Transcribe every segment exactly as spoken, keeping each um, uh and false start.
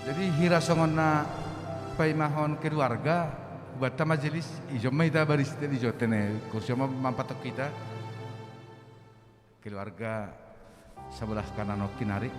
Jadi hira songon na paimahon keluarga, hubanta majelis, ijon ma hita baristik, ijon tene kursi on ma mampatok hita. Keluarga sabolah kanan on kinari.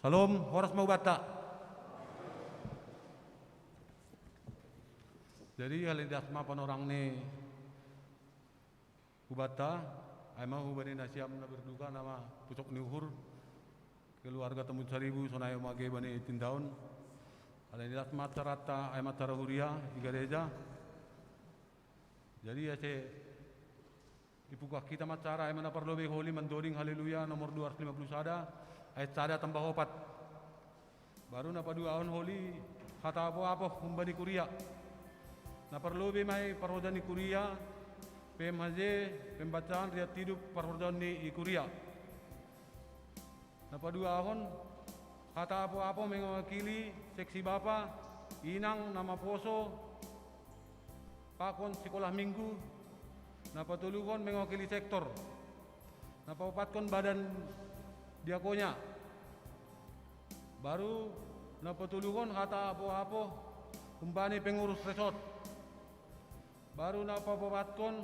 Shalom, horas ma hubanta. Jadi, halilintas ma panorang ni hubanta, ai ma hubani nasiam na berduka, na ma pusok ni uhur, keluarga Tambun Saribu, sonai mage bani tindaon. Halilintas ma acaranta, ai ma acara huria i gareja. Jadi, ase ipungkah hita ma acara, ai ma na parlobei holi mandoding Haleluya nomor dua ratus lima puluh sada, ayat sada tambah opat. Baru na paduahon holi hata apoapo humbani kuria. Na parlobei ma i parhorjaan ni kuria, P M H J, pembacaan riat hidup parhorjaan ni i kuria. Na paduahon, hata apoapo mewakili seksi bapa, inang na maposo, pakon sikolah minggu. Na patoluhon mewakili sektor. Na paopatkon badan diakonia. Baru na patoluhon hata apoapo humbani pengurus resort. Baru na paopatkon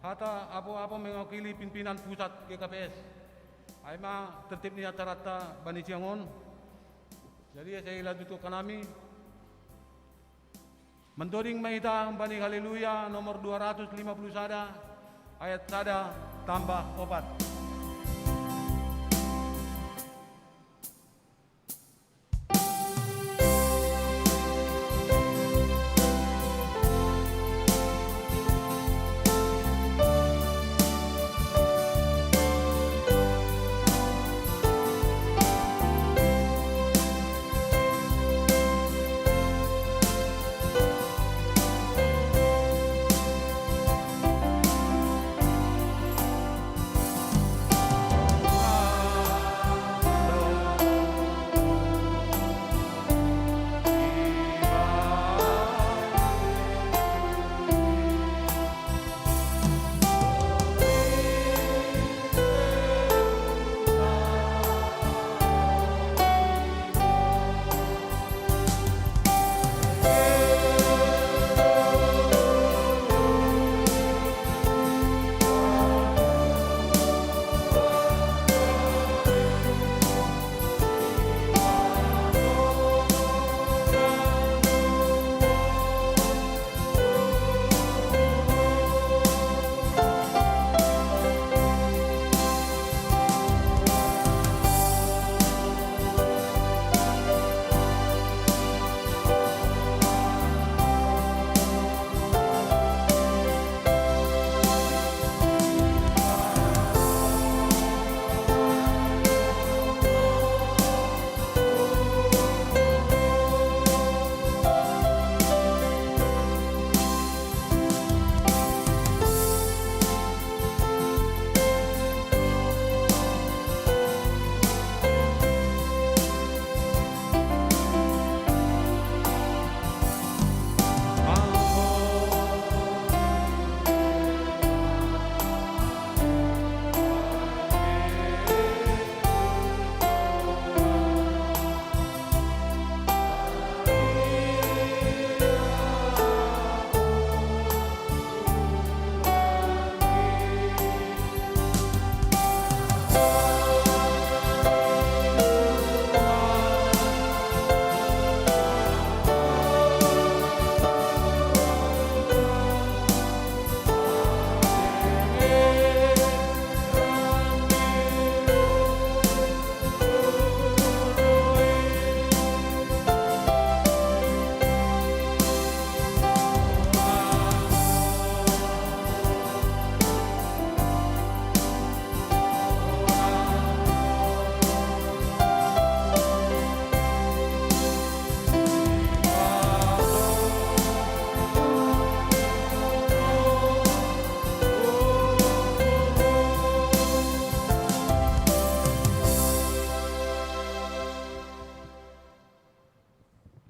hata apoapo mewakili pimpinan pusat G K P S. Ai ma tertib ni acaranta bani siang on. Jadi, ase ilanjuthon hanami. Mandoding ma hita humbani Haleluya nomor dua ratus lima puluh sada, ayat sada tambah opat.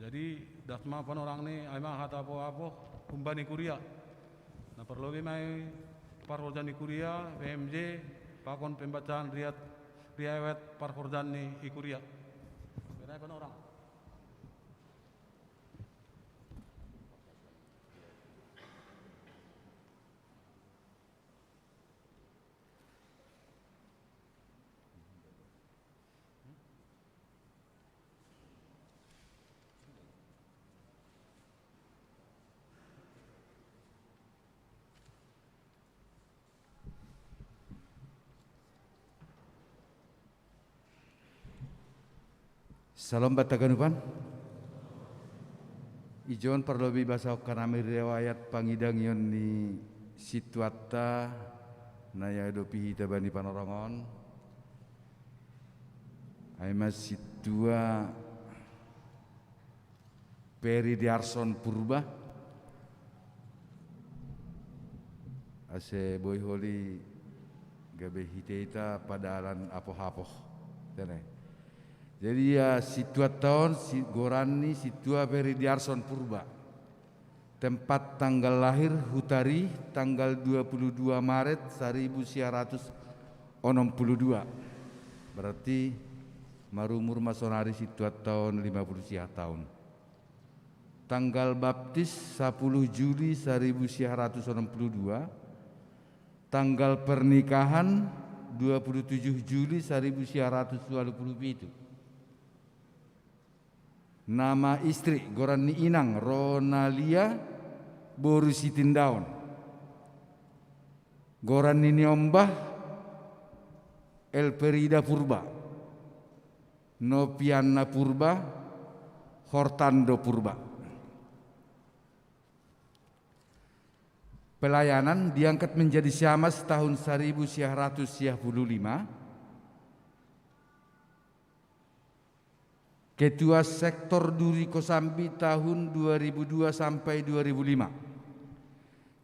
Jadi, das ma panorang ni, ai ma hata apoapo humbani kuria. Na parlobei ma i parhorjaan ni kuria, P M J, pakon pembacaan riat, riwayat parhorjaan ni i kuria. Bere panorang. Salom banta ganupan. Ijon parlobi basa hokka nami riwayat pangidangion ni sintuanta na iadopi hita bani panorongon. Ai ma sintua Peri Diarson Purba. Ase boi holi gabe hita-hita padalan apoh-apoh. Tene. Jadi ia sintuanta on, si, goranni sintua Peri Diarson Purba. Tempat tanggal lahir Hutari, tanggal dua puluh dua Maret seribu sembilan ratus enam puluh dua. Berarti marumur ma sonari sintuanta on lima puluh sia taon. Tanggal baptis sepuluh Juli seribu sembilan ratus enam puluh dua, tanggal pernikahan dua puluh tujuh Juli seribu sembilan ratus dua puluh tujuh. Nama istri, goran ni inang, Ronalia boru Sitindaon. Goran ni niombah, Elperida Purba. Nopianna Purba, Hortando Purba. Pelayanan, diangkat menjadi siamas tahun seribu sembilan ratus sembilan puluh lima. Ketua Sektor Duri Kosambi tahun dua ribu dua sampai dua ribu lima.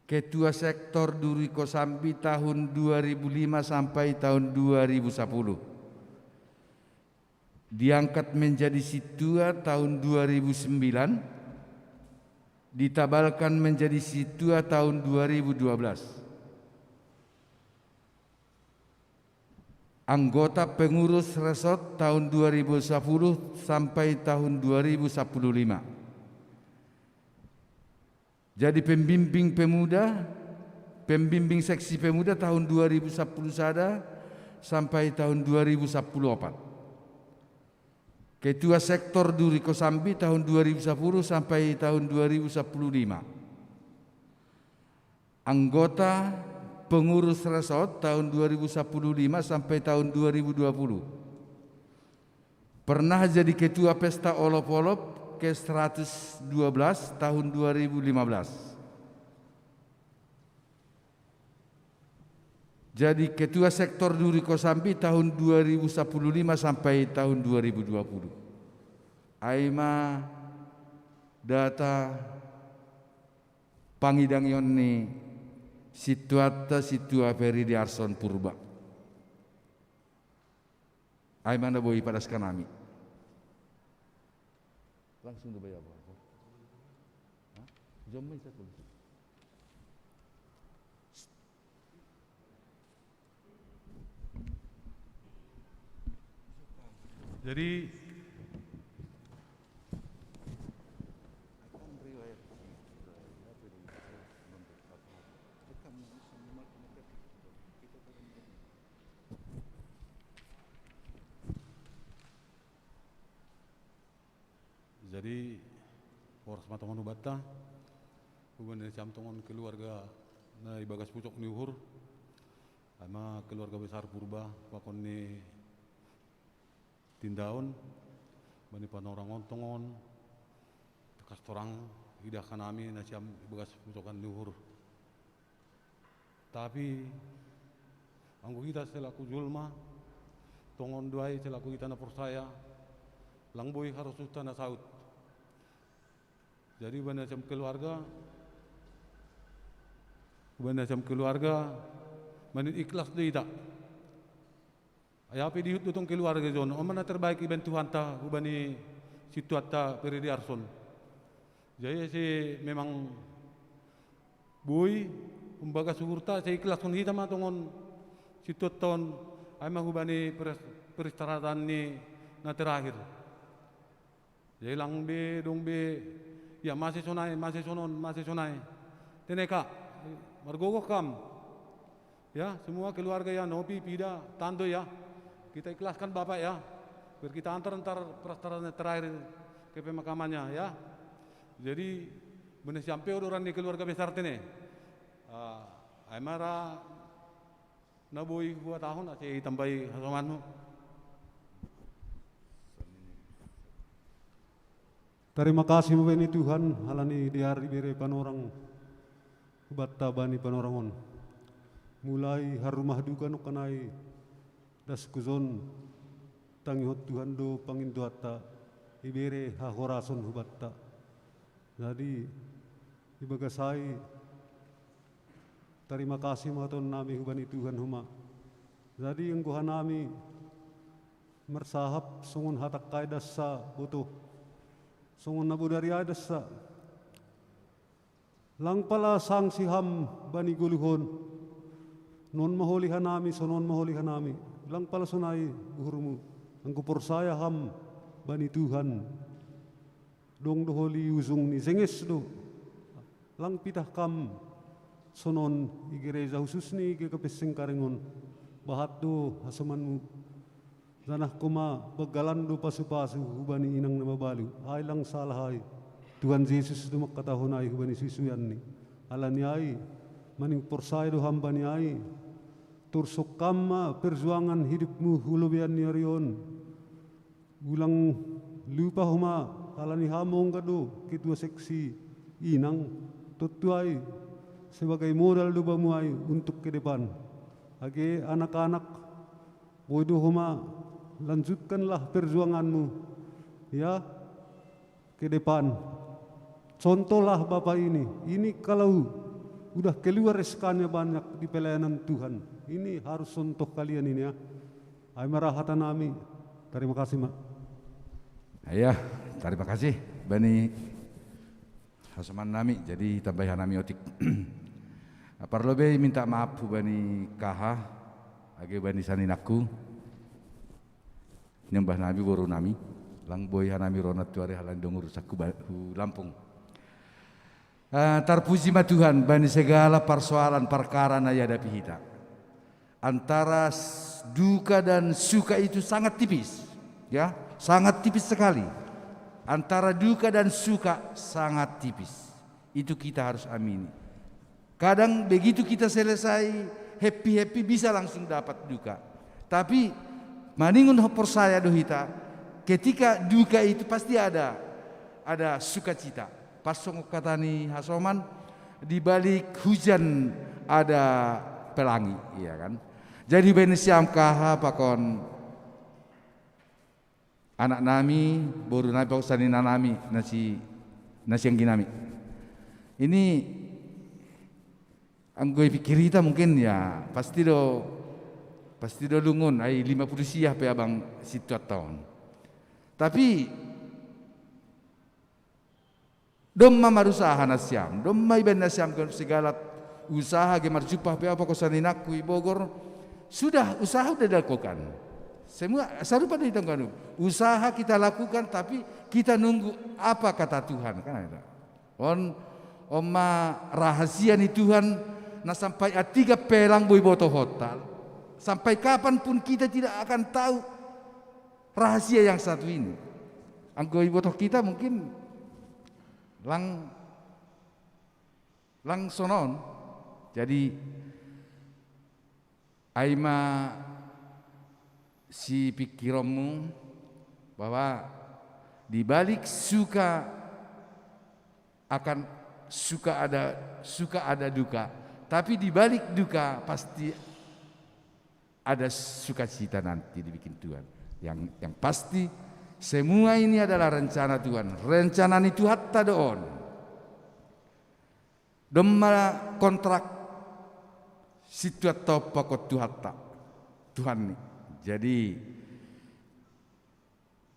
Ketua Sektor Duri Kosambi tahun dua ribu lima sampai tahun dua ribu sepuluh. Diangkat menjadi sintua tahun dua ribu sembilan, ditabalkan menjadi sintua tahun dua ribu dua belas. Anggota pengurus resort tahun dua ribu sepuluh sampai tahun dua ribu sepuluh lima. Jadi pembimbing pemuda, pembimbing seksi pemuda tahun dua ribu sepuluh sada sampai tahun dua ribu sepuluh opat. Ketua Sektor Duri Kosambi tahun dua ribu sepuluh sampai tahun dua ribu sepuluh lima. Anggota pengurus resort tahun dua ribu sepuluh lima sampai tahun dua ribu dua puluh. Pernah jadi ketua pesta olop-olop ke seratus dua belas tahun dua ribu lima belas. Jadi ketua sektor Duri Kosambi tahun dua ribu sepuluh lima sampai tahun dua ribu dua puluh. Ai ma data pangidangion ni sintuanta sintua Peri Diarson Purba. Ai ma na boi padaskan nami. Langsung do bai apa? Hah? Jom mai satu. Jadi Jadi, horas ma tongon hubanta, hubani nasiam tongon keluarga na ibagas pusok ni uhur, ai ma keluarga besar Purba, pakon ni Tindaon, bani panorangon tongon, tangkas torang idahkan nami nasiam ibagas pusokan ni uhur. Tapi anggo hita selaku julma, tongon do ai selaku hita na porsaya, lang boi harosuhta na saut. Jadi hubani nasiam keluarga, hubani nasiam keluarga, manin ikhlas do hita. Ai aha pe diihut do tong keluarga i on, on ma na terbaik ibaen Tuhanta hubani sintuanta Peri Diarson. Jadi ase memang boi, umbagas uhurta, ase ikhlaskon hita ma tongon sintuanta on, ai ma hubani peris-, peristirahatan ni na terakhir. Jadi lang be, dong be, ya, mase sonai, mase sonon, mase sonai. Tentu, margogoh kam. Ya, semua keluarga ya, Nopi, Pida, Tando ya. Kita ikhlaskan Bapak ya. Biar kita antar ntar peristirahatan terakhir ke pemakamannya ya. Jadi, hubani nasiam pe odoran ni keluarga besar tentu. Ah, ai ma ra na boi huhatahon ase itambai hasomanmu. Tarima kasih ma bani Tuhan, halani dear ibere panorang hubatta bani panorang on. Mulai harumah duka nongkanai das kujon, tangihon Tuhan do pangindoanta, ibere hahorason hubatta. Jadi ibagasai tarima kasih ma hatahon nami hubani Tuhan homa. Jadi anggo hanami marsahap songon hatangkai dassa botoh, songon na bodari ai dassa. Lang pala sangsi ham bani goluhon, non maholi hanami, sonon maholi hanami. Lang pala sonai uhurmu, anggo porsaya ham bani Tuhan, dong do holi ujung ni jenges do. Lang pitah kam sonon i gereja, khusus ni G K P Singkaring on, bahat do hasomanmu. Janah koma banggalan do pasu-pasu hubani inang na mabalu. Ai lang salah ai, Tuhan Jesus do mangkatahon ai hubani suisuianni. Alani ai, maning porsaya do ham bani ai, tursuk kam ma perjuangan hidupmu hu lobean ni ari on. Ulang lupa homa, alani ham ongga do ketua seksi inang, tontu ai sebagai modal do bamu ai untuk ke depan. Age anak-anak, boi do homa, lanjutkanlah perjuanganmu, ya, ke depan. Contohlah Bapak ini. Ini kalau udah keluar S K-nya banyak di pelayanan Tuhan, ini harus contoh kalian ini, ya. Ai ma ra hata nami. Tarima kasih ma. Iya, tarima kasih bani hasoman nami, jadi tambahi hanami otik. Parlobei minta maaf hubani K H, age bani saninangku, niombah nami, boru nami, lang boi hanami ro nantuari halani dong urusanku ba-, hu Lampung. Ah, tarpuji ma Tuhan bani segala parsoalan parkara na ihadapi hita. Antara s-, duka dan suka itu sangat tipis, ya, sangat tipis sekali. Antara duka dan suka sangat tipis. Itu kita harus amini. Kadang begitu kita selesai happy-happy, bisa langsung dapat duka. Tapi maningon ho porsaya do hita, ketika duka itu pasti ada, ada sukacita. Pas songon kata ni hasoman, di balik hujan ada pelangi, iya kan? Jadi baen nasiam K H pakon anak nami, boru nami, pakon sanina nami, na si, na si anggi nami. Ini anggo ipikir hita mungkin ya pasti do, pasti do lungun, ai lima puluh siah pe abang situan taon. Tapi domma marusaha nasiam, domma ibaen nasiam ganup segala usaha, ge marjumpah pe au pakon saninangku i Bogor, sudah usaha udah dilakukan. Semua sarupa do hita ganup. Usaha kita lakukan, tapi kita nunggu apa kata Tuhan, kan itu. On, on ma rahasia ni Tuhan, na sampai antiga pe lang boi botohonta. Sampai kapan pun kita tidak akan tahu rahasia yang satu ini. Anggo ibotoh kita mungkin lang, lang sonon. Jadi ai ma sipikkironmu bahwa di balik suka akan suka ada, suka ada duka, tapi di balik duka pasti ada sukacita nanti dibikin Tuhan. Yang, yang pasti, semua ini adalah rencana Tuhan. Rencana ni Tuhanta do on. Domma kontrak situan taon pakon Tuhanta, Tuhanni. Jadi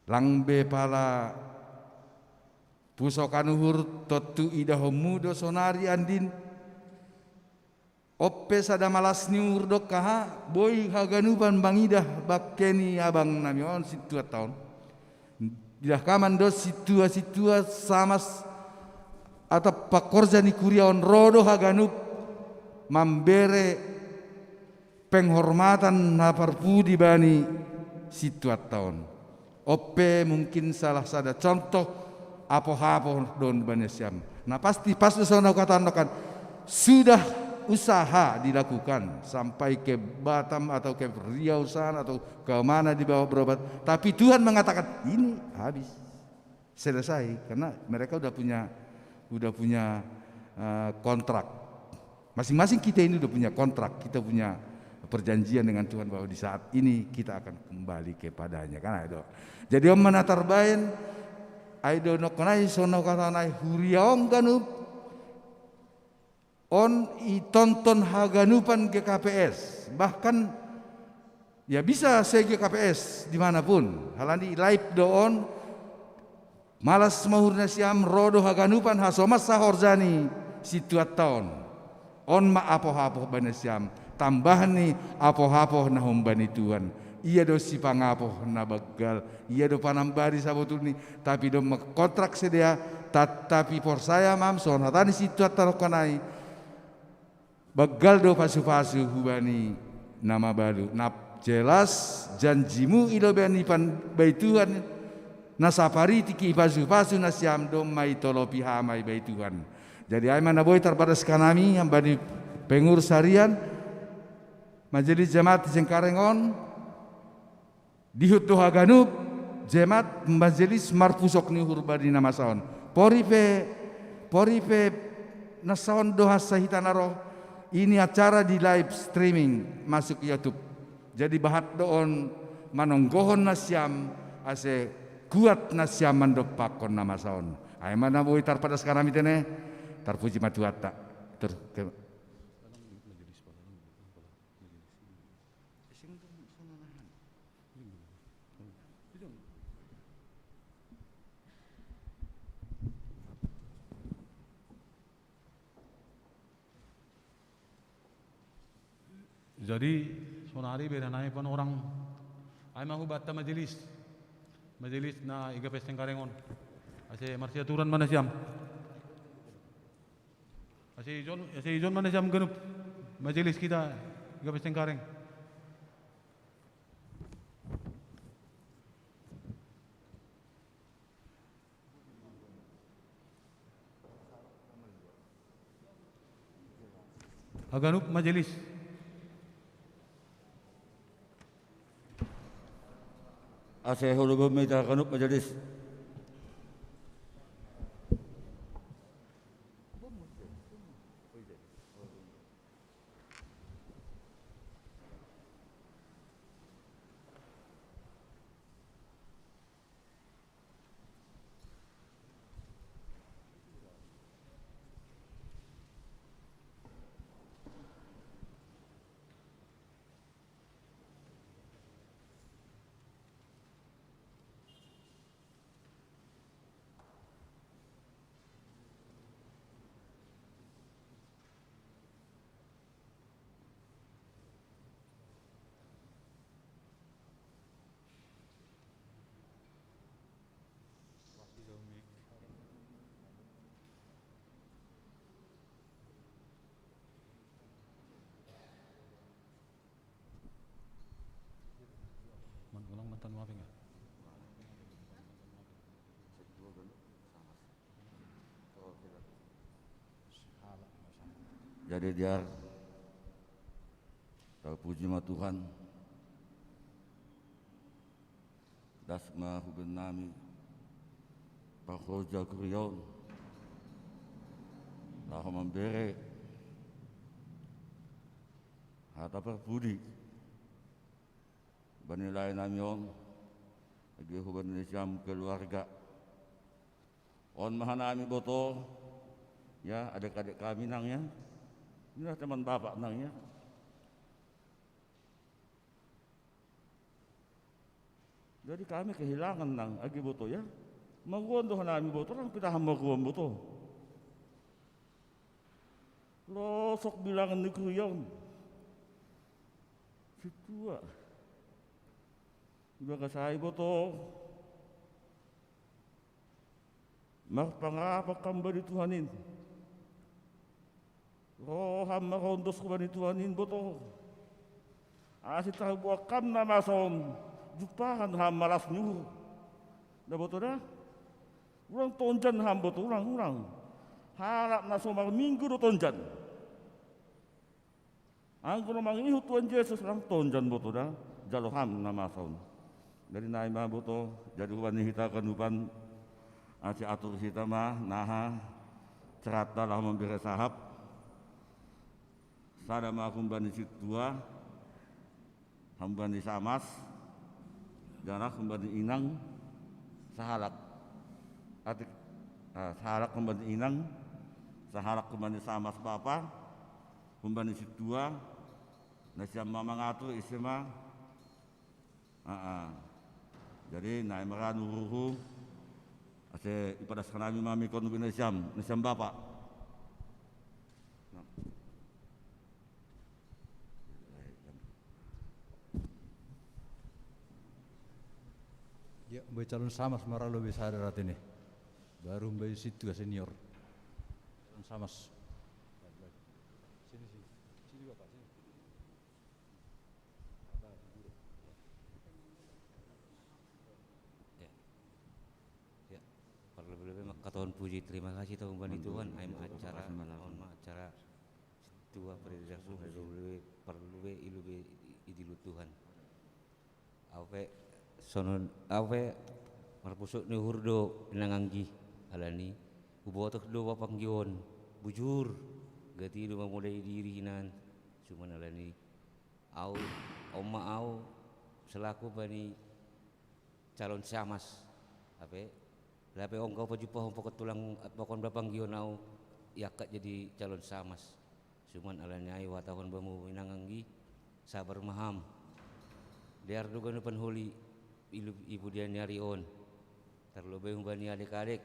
lang be pala pusokan uhur, tontu idahonmu do sonari andin. On pe sada malas ni uhur do K H, boi haganupan mangidah bangke ni abang nami on situan taon. Idah hamu do situa-situa samas atap pangkorja ni kuria on, ro do haganup mambere penghormatan na parpudi bani situan taon. On pe mungkin salah sada contoh apoh-apoh do on bani nasiam. Na pasti pas do songon na hukataon nangkin, sudah usaha dilakukan sampai ke Batam atau ke Riau sana atau ke mana dibawa berobat, tapi Tuhan mengatakan ini habis. selesai, karena mereka udah punya udah punya uh, kontrak. Masing-masing kita ini udah punya kontrak, kita punya perjanjian dengan Tuhan bahwa di saat ini kita akan kembali kepadanya, kan itu. Jadi om manatar baen, ai do nokkonai sono katanai huriaong ganup, on i tonton haganupan G K P S, bahkan ya bisa se G K P S dimanapun, halani live do on, malas mahur nasiam ro do haganupan hasomas sahorjani situat taon. On ma apoh-apoh bani nasiam, tambah ni apoh-apoh na humbani Tuhan. Ia do sipangapoh na banggal, ia do panambari sabotulni, tapi do kontrak sedea, tatapi porsaya mam songon hata ni situat taon kanai, banggal do pasu-pasu hubani na mabalu. Na jelas janjimu i lobei ni pan bai Tuhan, na saparitik i pasu-pasu nasiam domma i tolopi hama i bai Tuhan. Jadi ai ma na boi tarbadas kanami hambani pengurus harian Majelis Jamaat Cengkareng on, dihut do haganup jemaat majelis marpusok ni uhur bani na masa on. Pori pe, pori pe na saon do hasa hita na roh, ini acara di live streaming masuk YouTube. Jadi bahat do on manonggohon nasiam ase kuat nasiam mandompakkon na masa on. Ai ma na boi tarpadas kanami tene, tarpuji ma Tuhanta. Ter- ke- Jadi sonari beda nai pan orang ai ma hubata majelis, majelis na iga pesteng karengon. Ase marsiaturan mana siam? Ase ijon, ase ijon mana siam ganup majelis kita iga pesteng kareng. Haganup majelis. Ase hulubu mita haganup majelis. Man ulang mantan mapping ya. Jadi dia, terpuji ma Tuhan. Das ma hubennami parroja kurion laho mambere hata parpudi bani lae nami on, age hubani nasiam keluarga. On ma hanami boto, ya, adik-adik kami nang ya. Inilah teman bapak nang ya. Jadi kami kehilangan nang age boto ya. Maruon do hanami boto, lang pitahan maruon boto. Losok bilangan ni kurion. Situa. Ibagas ai boto. Marpangapang kam bani Tuhan in. Roham marondos bani Tuhan in boto. Ase tarbuak kam na masa on, jumpahan ham malas ni uhur. Na boto da? Ulang tonjan ham boto, ulang, ulang. Halak na so marminggu do tonjan. Anggo na mangihut Tuhan Jesus lang tonjan boto da, jalo ham na masa on. Jadi nai ma boto, jadi hubani hita kanupan Ase atur hita ma naha cerata laho mambere sahap. Sada ma humbani sintua, humbani samas, janah humbani inang sahalak. Atik, ah, sahalak humbani inang, sahalak humbani samas bapa, humbani sintua, nasiam ma mangatur ise ma. Aa. Jadi nai maranu ruhu, ase ipadas hanami ma mikon ube nasiam, nasiam bapa. Ya, bai calon samas maralo bai sada rate ne. Baru bai sintua senior. Calon samas. Sini, sini. Sini, Bapak, sini. Ya. Ya. Parlebe-lebe ma katahuan puji terima kasih tahu bani Tuhan. Ai ma acara, mohon ma acara tua perintah sudah lebih parlebe ilube idilu Tuhan. Au pe sonon, au pe marpusuk ni uhur do inang anggi, alani ubotoh do bapanggi on bujur, gati do mamodai diri hinan, cuman alani au, au ma au selaku bani calon samas, ape lape ongkau pajumpahon pakon tulang, pakon bapanggi on au iangkat jadi calon samas. Cuman alani ai huhatahon bamu inang anggi, sabar ma ham. Dear do ganupan holi ilu-, ipudian ni ari on. Tarlobei humbani adek-adek.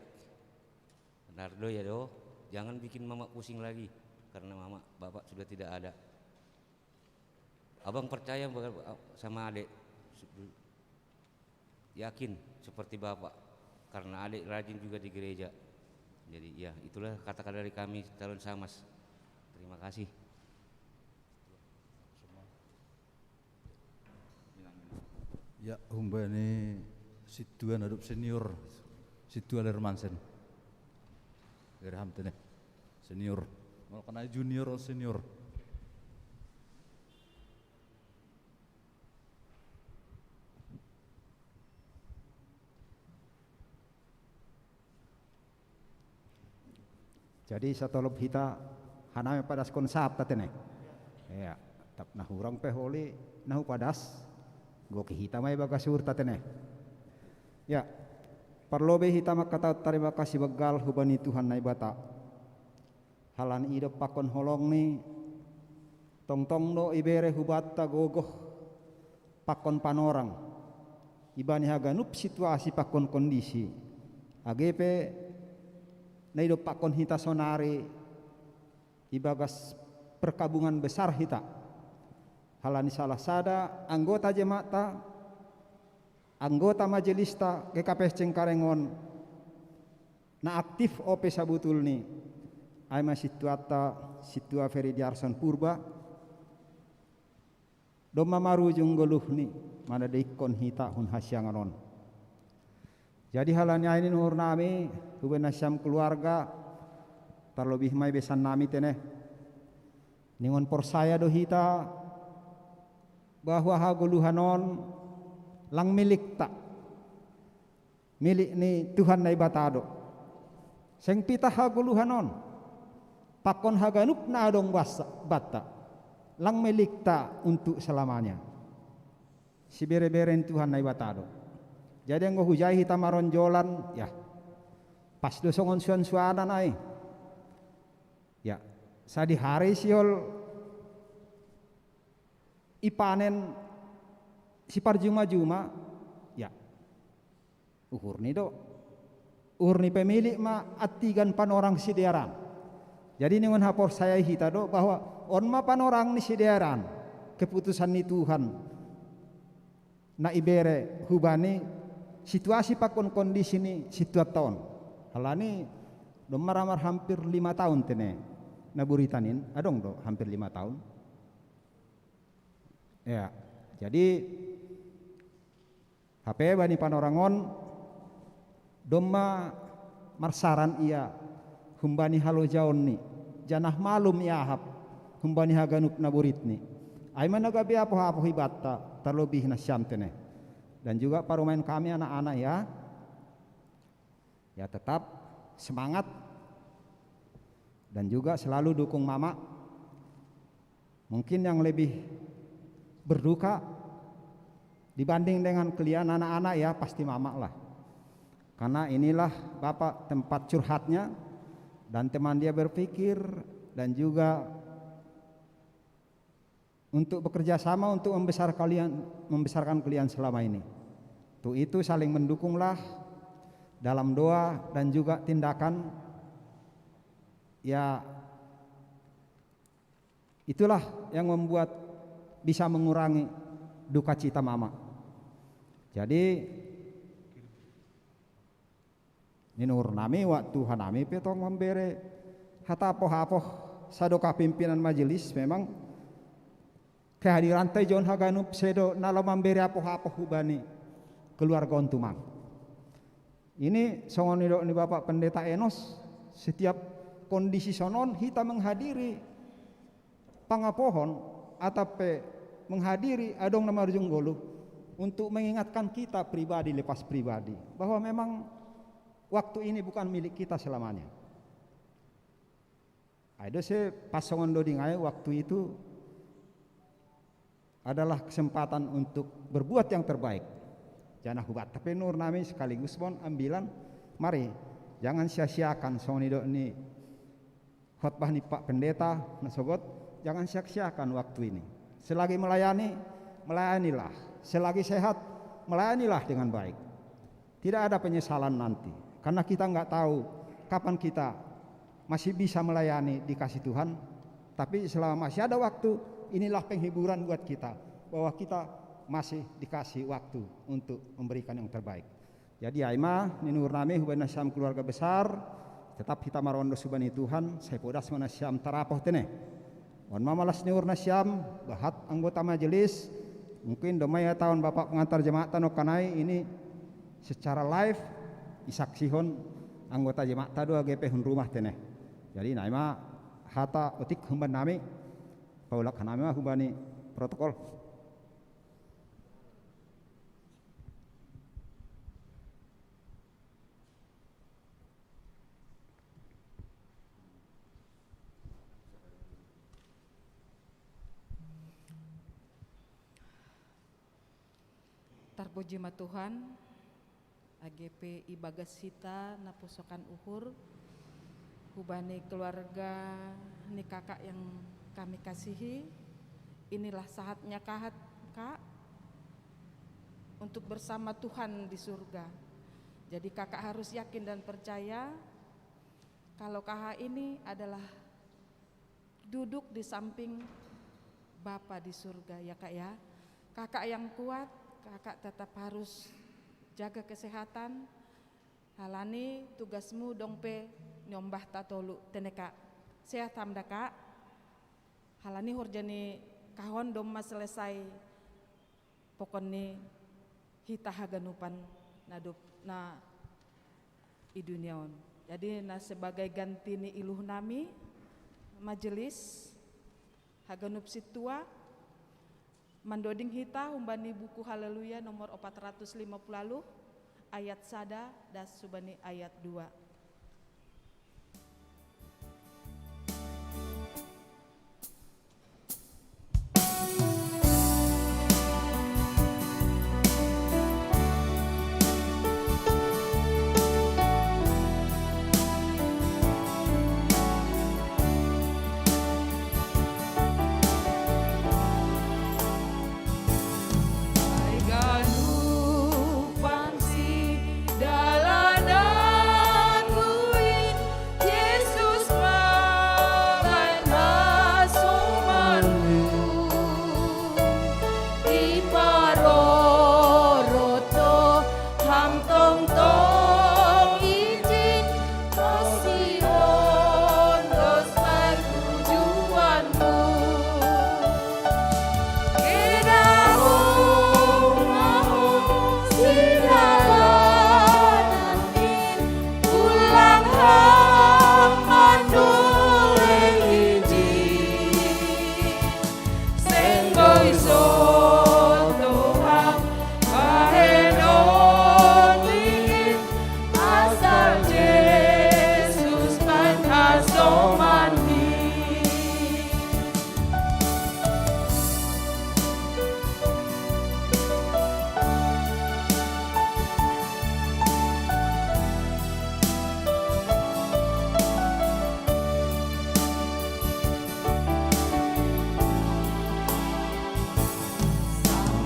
Benar do ya do, jangan bikin mama pusing lagi karena mama, bapak sudah tidak ada. Abang percaya sama adek, yakin seperti bapak, karena adek rajin juga di gereja. Jadi ya, itulah kata-kata dari kami calon samas. Terima kasih. Ya, humbani sintua na dob senior, sintua Lermansen. Gerham tene. Senior. Molo kana junior, senior. Jadi satolop hita hanami padaskon sahap tene. Ya, tap na hurang pe holi na hupadas, goki hita ma ibagas uhur tene. Ya, parlobei hita mangkatahon tarima kasih banggal hubani Tuhan Naibata. Halani idop pakon holongni, tongtong do ibere hubanta gogoh pakon panorang ibani haganup situasi pakon kondisi. Age pe na idop pakon hita sonari ibagas perkabungan besar hita. Halani salah sada anggota jemaata, anggota majelista G K P S Cengkareng on, na aktif ope sabutulni, ai ma sintuanta, sintua Ferry Diarson Purba, domma marujung goluhni manadingkon hita hun hasiangan on. Jadi halani ai ni uhur nami hubani nasiam keluarga, tarlobih ma ibesan nami tene, ningon porsaya do hita bahwa hagoluhan on lang milikta, milik ni Tuhan Naibata do. Seng pitah hagoluhan on, pakon haganup na adong basa-, banta, lang milikta untuk selamanya. Sibere-bere ni Tuhan Naibata do. Jadi anggo hujai hita maronjolan, ya, pas do songon suan-suanan ai. Ya, sadihari sihol ipanen siparjuma-juma, ya, uhurni do. Uhur ni pemilik ma antigan panorang sidearan. Jadi ningon haporsayai hita do bahwa on ma panorang ni sidearan, keputusan ni Tuhan na ibere hubani situasi pakon kondisi ni sintuanta on. Halani domma ra marhampir lima taon tene na buritan in, adong do hampir lima taon. Ya, jadi hape bani panorang on domma marsaran ia humbani halojaonni, janah malum iahap humbani haganup naboritni. Ai ma na gabe apoh-apoh ibanta, tarlobih nasiam tene. Dan juga parumaen kami anak-anak ya. Ya, tetap semangat dan juga selalu dukung Mama. Mungkin yang lebih berduka dibanding dengan kalian anak-anak, ya, pasti Mama lah. Karena inilah Bapak tempat curhatnya dan teman dia berpikir dan juga untuk bekerja sama untuk membesar kalian, membesarkan kalian selama ini. Untuk itu saling mendukunglah dalam doa dan juga tindakan. Ya, itulah yang membuat bisa mengurangi duka cita Mama. Jadi, ni nur nami waktu hanami pe tong mambere hata apoh-apoh sadoka pimpinan majelis, memang kehadiran tai jon haganup sedo nalo mambere apoh-apoh hubani keluarga on tumang. Ini songon nidok ni Bapak Pendeta Enos, setiap kondisi sonon hita menghadiri pangapohon atau pe menghadiri adong na marujung ngolu untuk mengingatkan kita pribadi lepas pribadi bahwa memang waktu ini bukan milik kita selamanya. Ai do se pas songon doding ai, waktu itu adalah kesempatan untuk berbuat yang terbaik. Janah hubat tapi nur nami sekaligus bon ambilan, mari, jangan sia-siakan songon nidok ni khotbah ni Pak Pendeta na sogot, jangan sia-siakan waktu ini. Selagi melayani, melayanilah. Selagi sehat, melayanilah dengan baik. Tidak ada penyesalan nanti, karena kita nggak tahu kapan kita masih bisa melayani, dikasih Tuhan. Tapi selama masih ada waktu, inilah penghiburan buat kita, bahwa kita masih dikasih waktu untuk memberikan yang terbaik. Jadi ai ma ni nur nami hubani nasiam keluarga besar, tetap hita marondo hubani Tuhan, sai podas ma nasiam tarapoh tene. On ma malas ni uhur nasiam, bahat anggota majelis. Mungkin domai ia taon Bapak pengantar jemaat tano kanai ini secara live isaksihon anggota jemaat tado age pe hun rumah tene. Jadi nai ma hata otik humban nami, paulak hanami ma hubani protokol. Tarpuji ma Tuhan, age pe ibagas hita na posokan uhur, hubani keluarga ni kakak yang kami kasihi, inilah saatnya kahat, Kak, untuk bersama Tuhan di surga. Jadi kakak harus yakin dan percaya kalau kaha ini adalah duduk di samping Bapa di surga, ya Kak ya. Kakak yang kuat, kakak tetap harus jaga kesehatan. Halani tugasmu dong pe nyombah tatolu tene Kak. Sehat ham da Kak. Halani horja ni kahon dong ma selesai pokon ni hita haganupan na dop na i dunia on. Jadi na sebagai ganti ni iluh nami majelis haganup sintua mandoding hita humbani buku Haleluya nomor opat ratus lima puluh ayat sada das hubani ayat dua.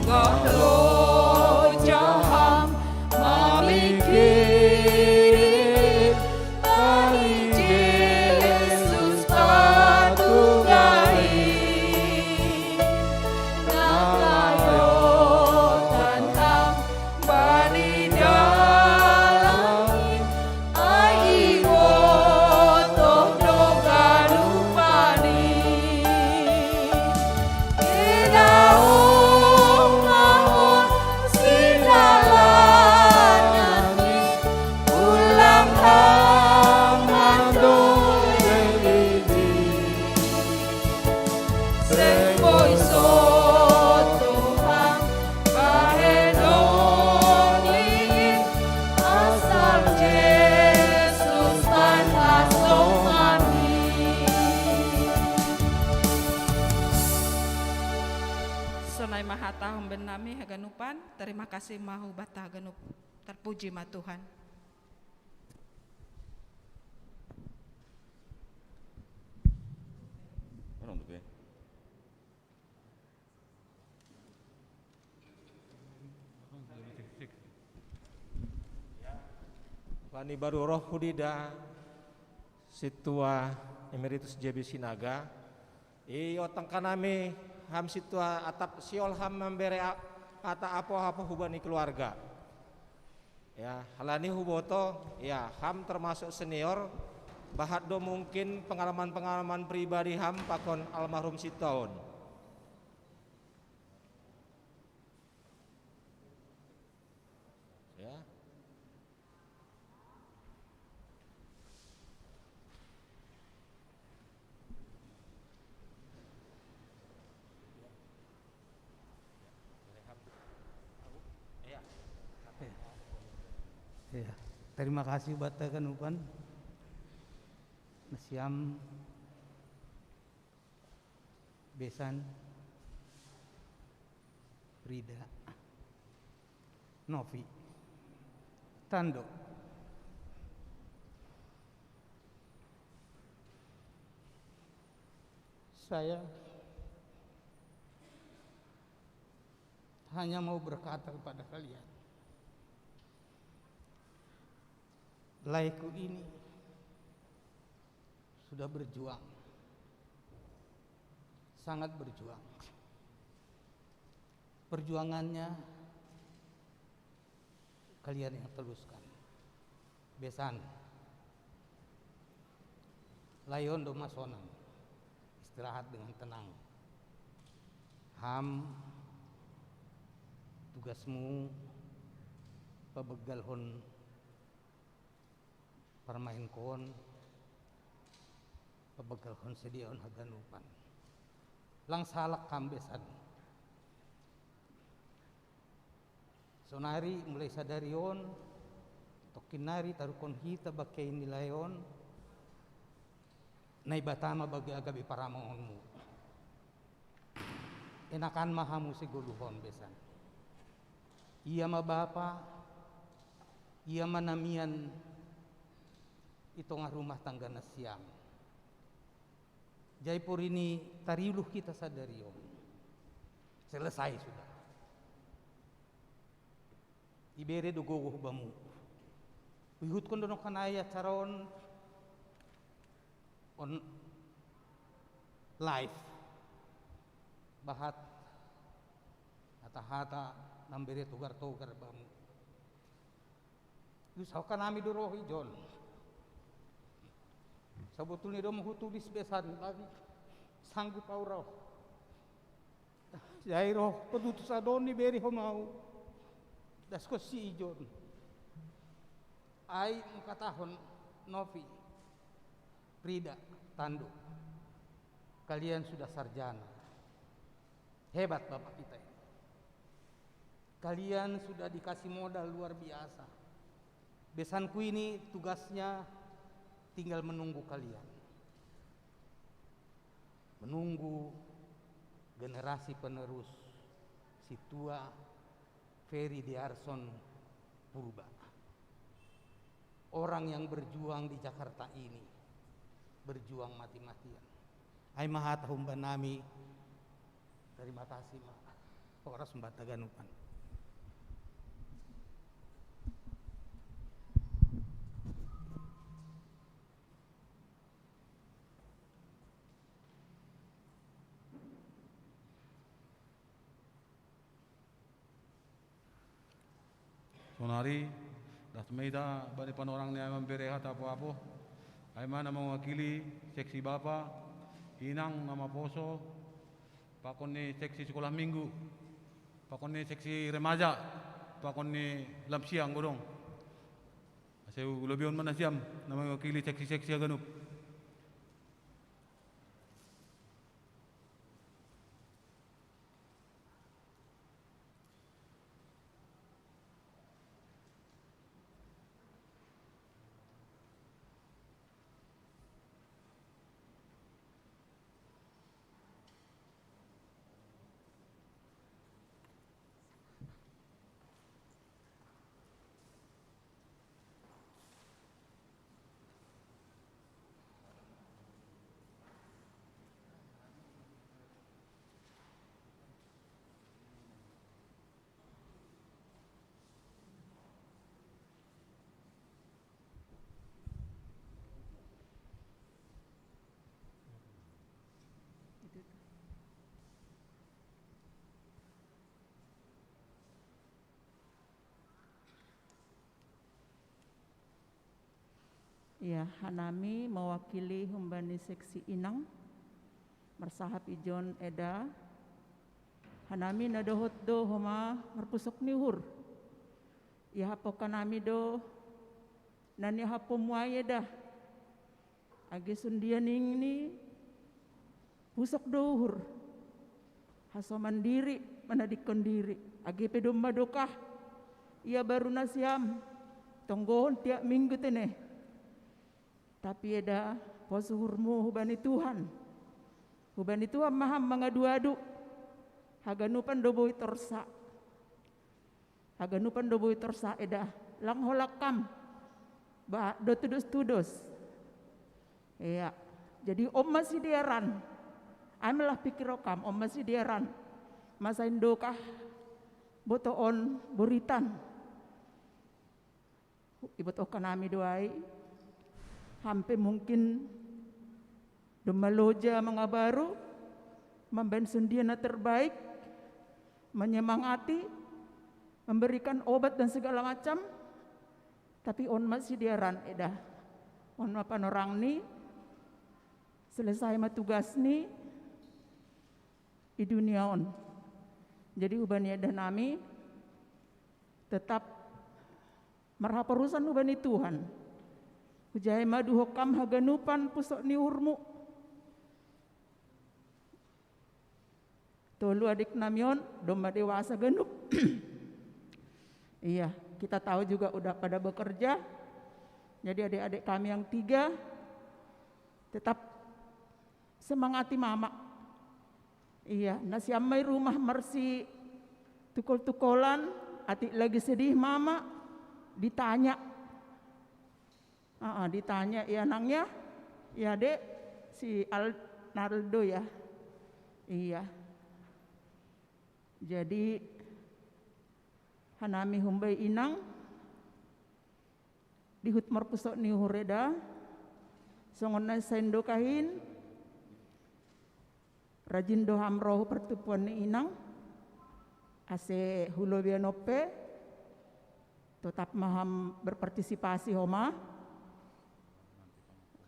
Kalau jaham mamikiri, bagi Yesus patugai. Nalayo tantang bali dalam ai iwoto do galupani. Idaong mahon sinalanyani ulang hamando lelidi. Seng boi so Tuhan bahenoni asal Jesus tan hasongani. Sonai ma hata humbannami haganupan, terima kasih ma hubanta haganup. Terpuji ma Tuhan. Mana untuk ya? Bani baru roh hudida Sintua Emeritus J B Sinaga. Iyo tangkanami ham sintua atap siol ham mambere a-, ata apo-apo hubani keluarga. Ya, halani huboto, ya, ham termasuk senior, bahat do mungkin pengalaman-pengalaman pribadi ham pakon almarhum sintua on. Ya. Ya. Terima kasih bata kanupan. Nasiam besan Rida. Novi. Tando. Saya hanya mau berkata kepada kalian, laiku ini sudah berjuang, sangat berjuang. Perjuangannya kalian yang teruskan. Besan. Layon do ma sonang. Istirahat dengan tenang. Ham tugasmu pabegalhon parmain kon, pabegalhon sediaon haganupan. Lang salak kam besan. Sonari mulai sadari on, tokkinnari taruhon hita bangkei ni lae on, Naibata ma bagi agabe paramangonmu. Enakan ma hamu sigoluhon besan. Ia ma bapa, ia ma namian i tongah rumah tangga nasiam. Jai porini tariuluh hita sadari on. Selesai sudah. Ibere do gogoh bamu. Huihutkon do nangkin acara on, on live. Bahat hata-hata nambere togar-togar bamu. Diusahakan nami do roh ijon. Sabotulna do mau hutulis besan, tapi sanggup au roh. Jai roh, patutus adon ni bere ho mau. Daskon si ijon. Ai mengkatahon Novi, Rida, Tando. Kalian sudah sarjana. Hebat bapak kita ini. Kalian sudah dikasih modal luar biasa. Besanku ini tugasnya tinggal menunggu kalian. Menunggu generasi penerus Sintua Ferry Dearson Purba. Orang yang berjuang di Jakarta ini, berjuang mati-matian. Ai ma hata humbannami, terima kasih, Ma. Horas mbata ganupan. Sonari, das meida bani panorang ni ai mambere hata apo-apo. Ai ma na mewakili seksi bapa, inang na maposo, pakon ni seksi sekolah minggu, pakon ni seksi remaja, pakon ni lansia anggo dong. Ase ulobihon ma nasiam na mewakili seksi-seksi haganup. Ia, hanami mewakili humbani seksi inang, marsahap ijon eda, hanami na dohot do homa marpusok ni uhur. Ia, hapokanami do na nihapomu ai eda. Age sondia ningni, pusok do uhur. Hasoman diri manadingkon diri. Age pe domma dokah, ia baru nasiam tonggohon tiap minggu tene. Tapi eda, pos uhurmu hubani Tuhan. Hubani Tuhan ma ham mangadu-adu. Haganupan do boi torsa. Haganupan do boi torsa eda, lang holang kam. Ba, do tudos-tudos. Ia, jadi on ma sidearan. Ai malah pikir ho kam, on ma sidearan. Masa indokah botoon boritan. Ibotohon hanami do ai, ham pe mungkin domma loja mangabaru, mambaen sondia na terbaik, menyemangati, memberikan obat dan segala macam, tapi on ma sidearan eda. On ma panorangni, selesai ma tugasni di dunia on. Jadi hubani eda nami, tetap marhaporusan hubani Tuhan. Hujae ma dohot kam haganupan pusok ni uhurmu. Tolu adik nami on, domma dewasa ganup. Iya, kita tahu juga udah pada bekerja. Jadi adik-adik kami yang tiga, tetap semangati mama. Iya, nasiam ma i rumah marsitukol-tukolan, atik lagi sedih mama, ditanya. Aa, ditanya i anaknya, ya dek, si Al-, Naldo ya. Iya. Jadi, hanami humbani inang, di hut marpusok ni uhur eda, songon na sai ndokah in, rajin do ham ro hu partumpuan ni inang, ase hu lobi on pe, tetap ma ham berpartisipasi homa,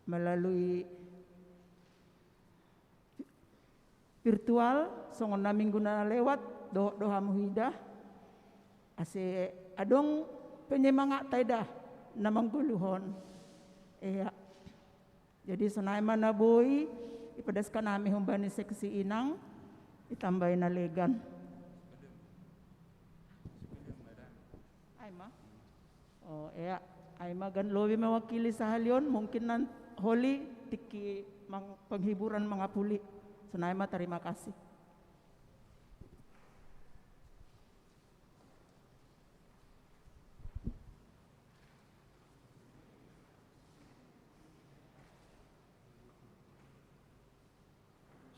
melalui virtual, songon na minggu na lewat, dohot do ham huida, ase adong penyemangatta eda na manggoluhon. Iya. Jadi sonai ma na boi, ipadaskan hami humbani seksi inang, itambai na legan. Ai ma. Oh, ea, ai ma gan lobi mewakili sahali on, mungkin nan holi tingki mang-, penghiburan mangapuli. Sonai ma, terima kasih.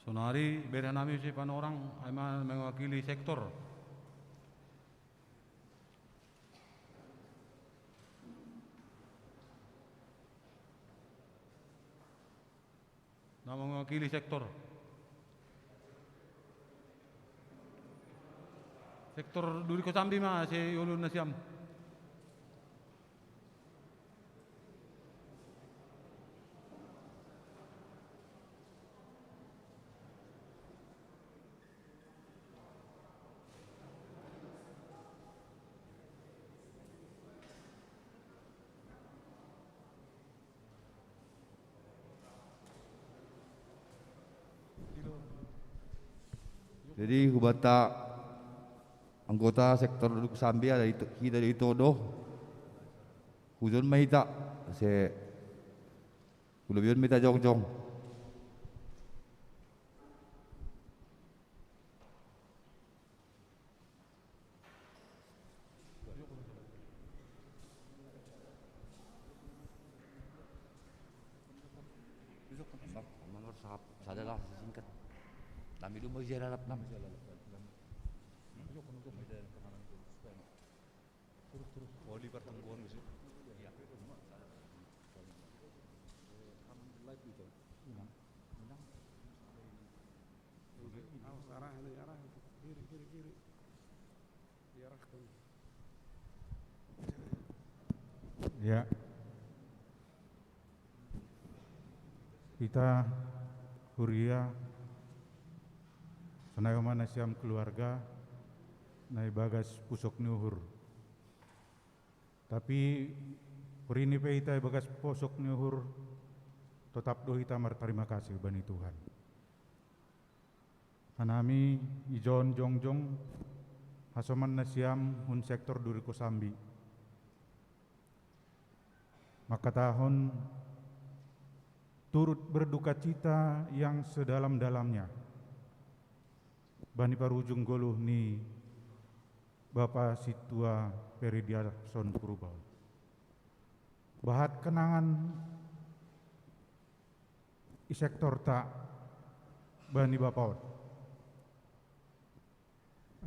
Sonari bere nami si Panorang, ai ma mewakili sektor. Na mewakili sektor. Sektor Duri Kosambi ma si ulun na siam. Jadi, hubata anggota sektor Duri Kosambi ada itu, kita di itu doh. Hujon maita se, kulabion maita jongjong. Nomor, nomor sahab, sadalah singkat. Kami dulu mau ziarah lap, nama ziarah lap. Terus, terus. Wali pertengguan gitu. Iya. Alhamdulillah gitu. Awas, arah ini, arah itu. Kiri, kiri, kiri. Diarahkan. Ya. Kita huria, sonai homa na siam keluarga, na ibagas pusok ni uhur. Tapi porini pe hita ibagas pusok ni uhur, totap do hita martarima kasih bani Tuhan. Hanami ijon jongjong hasoman na siam hun sektor Duri Kosambi. Mangkatahon turut berduka cita yang sedalam-dalamnya bani parujung goluh ni Bapa Sintua Peridiarson Purba. Bahat kenangan i sektorta bani bapa on.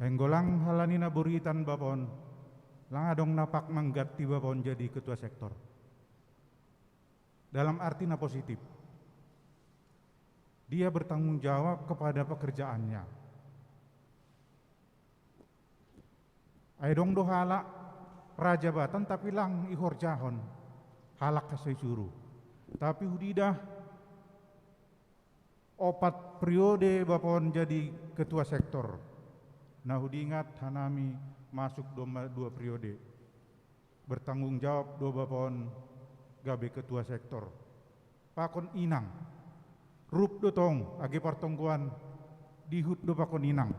Enggo lang halani na buritan bapa on, lang adong na pang mangganti bapa on jadi ketua sektor. Dalam arti na positif. Dia bertanggung jawab kepada pekerjaannya. Ai adong do halak ra jabatan tapi lang ihorjahon, halak sai suru. Tapi hudidah opat periode bapa on jadi ketua sektor. Na hudingat hanami masuk do ma dua periode. Bertanggung jawab do bapa on gabe ketua sektor. Pakon inang. Rup do tong age partonggoan dihut do pakon inang.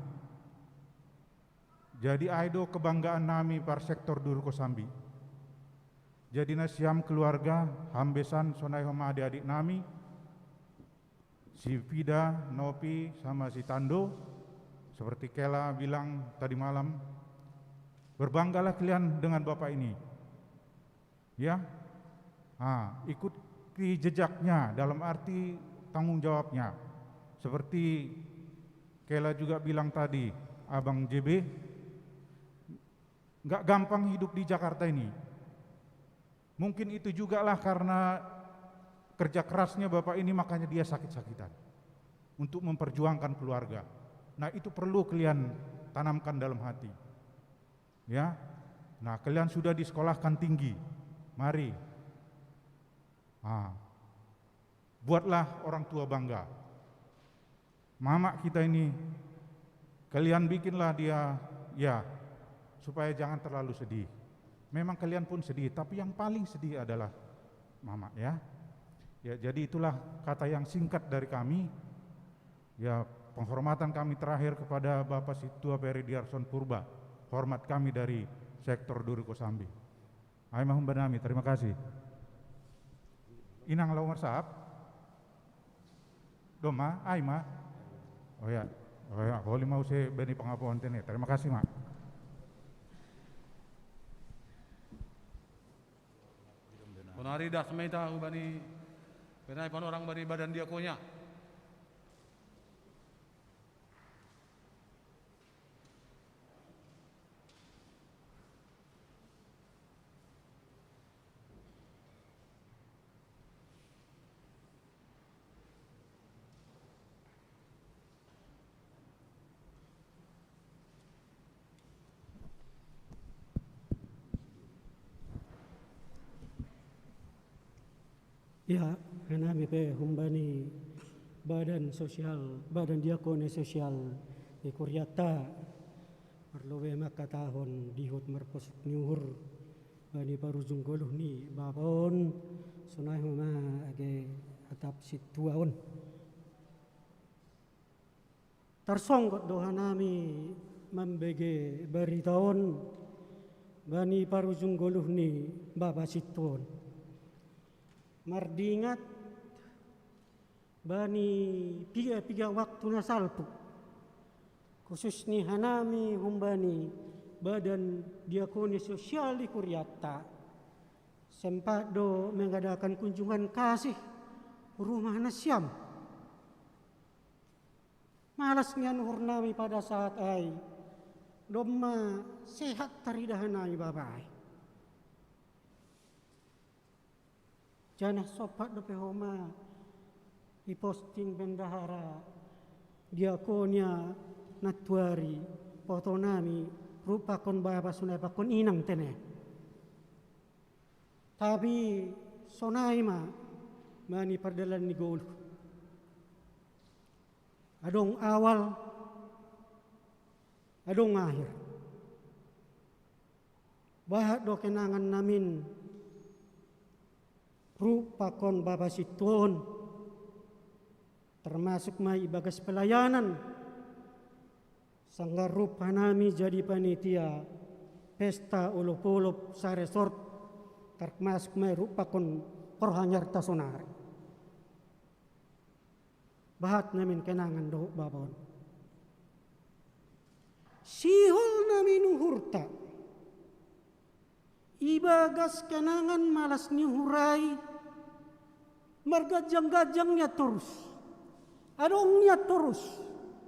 Jadi ai do kebanggaan nami par sektor Duri Kosambi. Jadi na siam keluarga, ham besan, sonai homa adik-adik nami, si Fida, Nopi, sama si Tando, seperti Kela bilang tadi malam, berbanggalah kalian dengan bapak ini. Ya, ah, ikuti jejaknya dalam arti tanggung jawabnya. Seperti Kela juga bilang tadi, Abang J B, nggak gampang hidup di Jakarta ini. Mungkin itu jugalah karena kerja kerasnya bapak ini, makanya dia sakit-sakitan untuk memperjuangkan keluarga. Nah, itu perlu kalian tanamkan dalam hati. Ya. Nah, kalian sudah disekolahkan tinggi. Mari. Ah. Buatlah orang tua bangga. Mama kita ini, kalian bikinlah dia, ya, supaya jangan terlalu sedih. Memang kalian pun sedih, tapi yang paling sedih adalah mama, ya. Ya, jadi itulah kata yang singkat dari kami. Ya, penghormatan kami terakhir kepada Bapak Sintua Peridiarson Purba. Hormat kami dari sektor Duri Kosambi. Ai ma humbani nami, terima kasih. Inang laho marsahap. Domma, ai ma. Oh ya. Oh ya, holi ma use bani pangapoon tene. Terima kasih, Ma. Sonari das ma hita hubani, bani Panorang, bani badan diakonia. Ia, hanami pe humbani badan sosial, badan diakoni sosial i kuriatta, marlobi mangkatahon dihut marposok ni uhur bani parujung goluh ni bapa on, sonai ma age atap sintua on. Tarsonggot do hanami mambege barita on bani parujung goluh ni bapa sintua on. Mardingat bani piga-piga waktu na salpu, khusus ni hanami humbani badan diakoni sosial i kuriatta, sempat do mengadakan kunjungan kasih rumah nasiam. Malas nian uhurnami pada saat ai, domma sehat tarida hanami bapa ai. Janah sompat dope homa iposting bendahara diakonia nantuari fotonami, rup pakon bapa sonai pakon inang tene. Tapi sonai ma bani pardalan ni goluh. Adong awal, adong akhir. Bahat do kenangan namin rup pakon bapa sintua on, termasuk ma ibagas pelayanan, sanggah rup hanami jadi panitia pesta olop-olop saresort, termasuk ma rup pakon rohaniarta sonari. Bahat namin kenangan dohot bapa on. Sihol namin uhurta ibagas kenangan malas ni uhur ai, marganjang-ganjang nian torus, adong nian torus,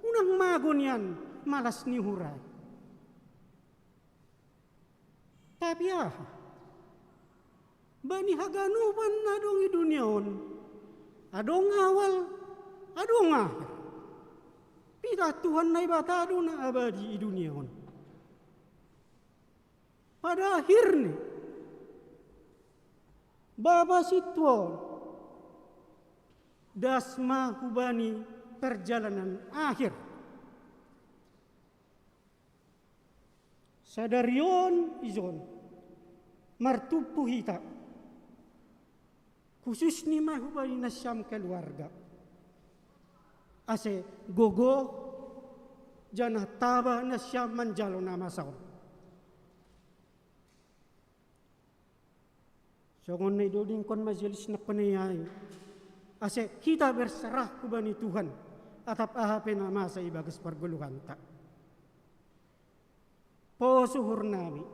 unang mago nian malas ni uhur ai. Tapi aha? Bani haganupan na adong i dunia on, adong awal, adong akhir. Pitah Tuhan Naibata do na abadi i dunia on. Pada akhirni, bapa sintua on das ma hubani perjalanan akhir. Sadari on ijon martumpu hita, khususni ma hubani nasiam keluarga, ase gogoh janah taba nasiam manjalo na masa on. Songon na idodingkon majelis nangkin i ai, ase hita berserah hubani Tuhan atap aha pe na masa ibagas pargoluhanta. Pos uhurnami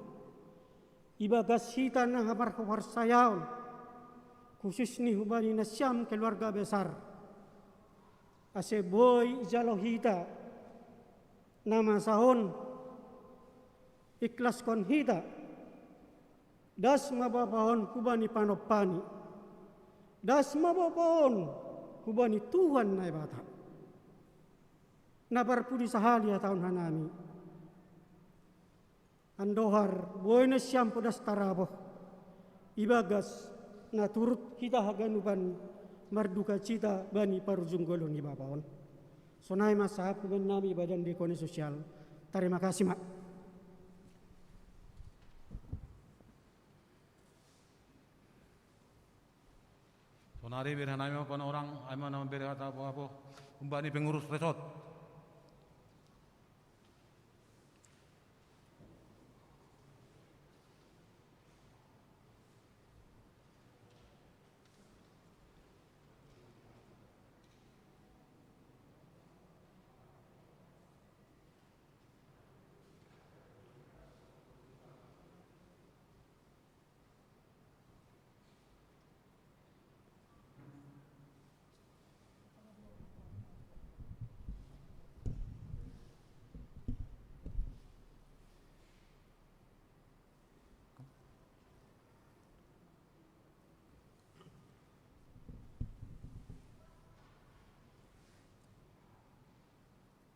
ibagas hita na hamarhaporsayaon, khususni hubani nasiam keluarga besar, ase boi ijalo hita na masa on, ikhlaskon hita. Das ma bapa on hubani panompani, das ma bapa on hubani Tuhan Naibata. Na parpudi sahali hatahon hanami, andohar boi nasiam podas tarapoh ibagas na turut hita haganupan mardukacita bani parujung goluh ni bapa on. Sonai ma sahapku bennami badan diakoni sosial. Tarima kasih ma. Sonari bere hanami ma panorang, ai ma na mambere hata apoapo humbani pengurus resort.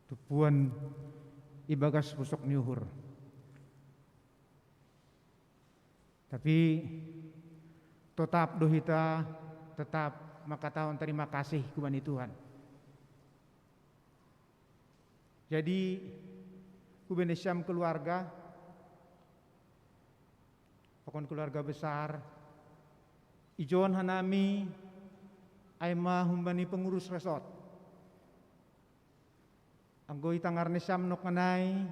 Tumpuan ibagas posok ni uhur. Tapi totap do hita Tetap makatahon terima kasih kubani Tuhan. Jadi, kubani siam keluarga, pakon keluarga besar, ijon hanami, ai ma humbani pengurus resort. Anggo itangar ni siam noknai,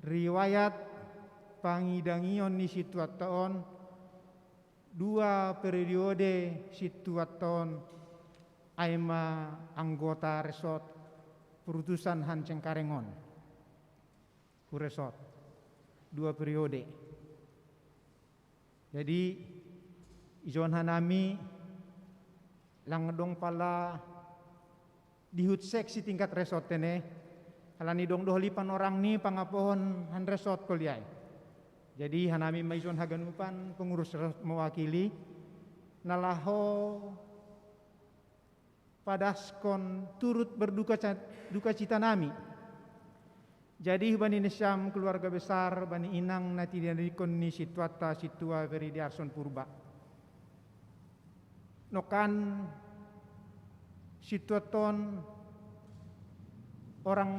riwayat pangidangion ni situatta on, dua periode situatta on, ai ma anggota resort perutusan han Cengkareng on. Hu resort. Dua periode. Jadi, ijon hanami lang dong pala dihut seksi tingkat resort tene, halani dong doholi panorang ni pangapohon han resort koliai. Jadi, hanami ma ijon haganupan pengurus resort mewakili, na laho padaskon turut berduka ca-, duka cita nami. Jadi, hubani ni siam keluarga besar, bani inang na tinadingkon ni situatta, situa Feridiarson Purba. Nokkan situatta on orang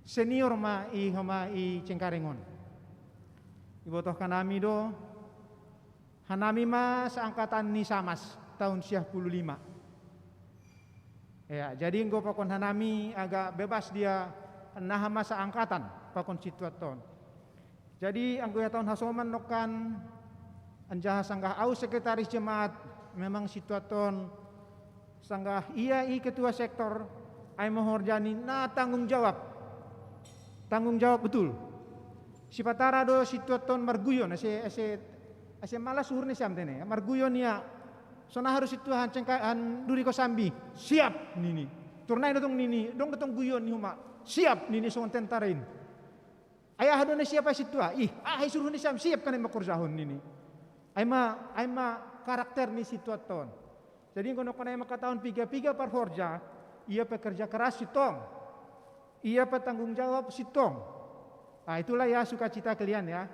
senior ma i homa i Cengkareng on. Ibotoh hanami do, hanami ma seangkatan ni Samas tahun siah puluh lima. Ya, jadi anggo pakon hanami agak bebas dia, naha ma seangkatan pakon situatta on. Jadi anggo ia tahun hasoman nokkan, anjaha sanggah au sekretaris jemaat, memang situatta on sanggah ia i ketua sektor, ai ma horja ni na tanggung jawab. Tanggung jawab betul. Sipatara do situatta on marguyon, ase, ase, ase malas uhur ni siam tene, marguyon ia. Songon aha do situa han Cengka-, han Duri Kosambi, siap nini. Turnai do tong nini, dong do tong guyon ni homa, siap nini songon tentara in. Ai aha do na siap ai situa, ih, aha isuruh ni siam, siap kan ai mangkorjahon nini. Ai ma, ai ma karakter ni situatta on. Jadi anggo nokkan ai ma katahon piga-piga parhorja, ia pekerja keras sintong. Ia petanggung jawab sintong. Ah, itulah ya sukacita kalian ya.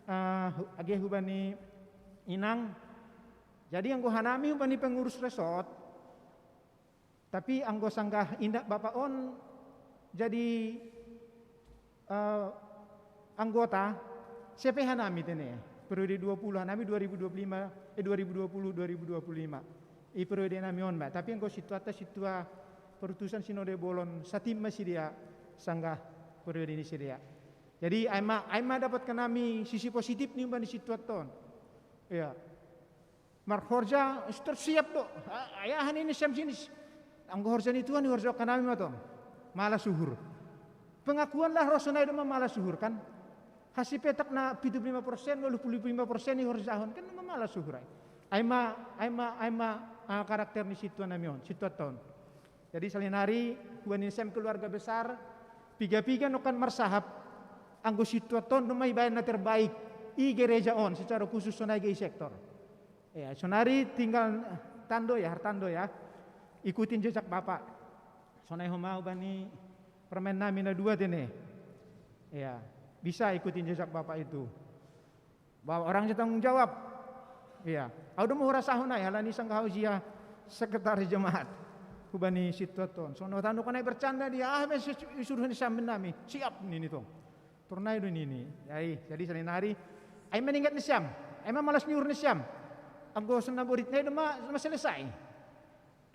Ah, hu-, age hubani inang. Jadi anggo hanami hubani pengurus resort, tapi anggo sanggah inda bapa on jadi, eh, anggota, siap pe hanami tene. Periode dua puluh hanami dua ribu dua puluh lima, eh, dua ribu dua puluh, dua ribu dua puluh lima. I periode nami on, Mbak. Tapi anggo situatta situa perutusan Sinode Bolon, satim ma sidea sanggah periode ni sidea. Jadi ai ma, ai ma dapot hanami sisi positif ni hubani situatta on. Iya. Marhorja, tersiap do. A-, ai aha nini siam sinis. Anggo horja ni Tuhan, dihorjahon hanami ma tong. Malas uhur. Pengakuan lah ro sonai do ma malas uhur kan. Hasipetak na pitu puluh lima persen, walu puluh lima persen dihorjahon kan, ma malas uhur ai. Ai ma, ai ma, ai ma, ah, karakter ni situatta nami on, situatta on. Jadi salinari, hubani siam keluarga besar, piga-piga nokkan marsahap, anggo situatta on do ma ibaen na terbaik i gereja on, secara khusus sonai ge i sektor. Ya, sonari tinggal tando ya, hartando ya. Ikutin jejak Bapak. Sonai homa hubani permen nami na dua tene. Ya, bisa ikutin jejak Bapak itu. Bahwa orang je tanggung jawab. Iya. Au do ma hurasahon ai, halani sanggah au jia sekretaris jemaat. Hubani situatta on. Songon tando kan ai bercanda dia, ah, mes isuruh ni siam nami. Siap nini tong. Turnai do nini. Ai, jadi salinari. Ai ma ningat ni siam. Ai ma malas ni uhur ni siam. Anggo sena borit nai do ma, ma selesai.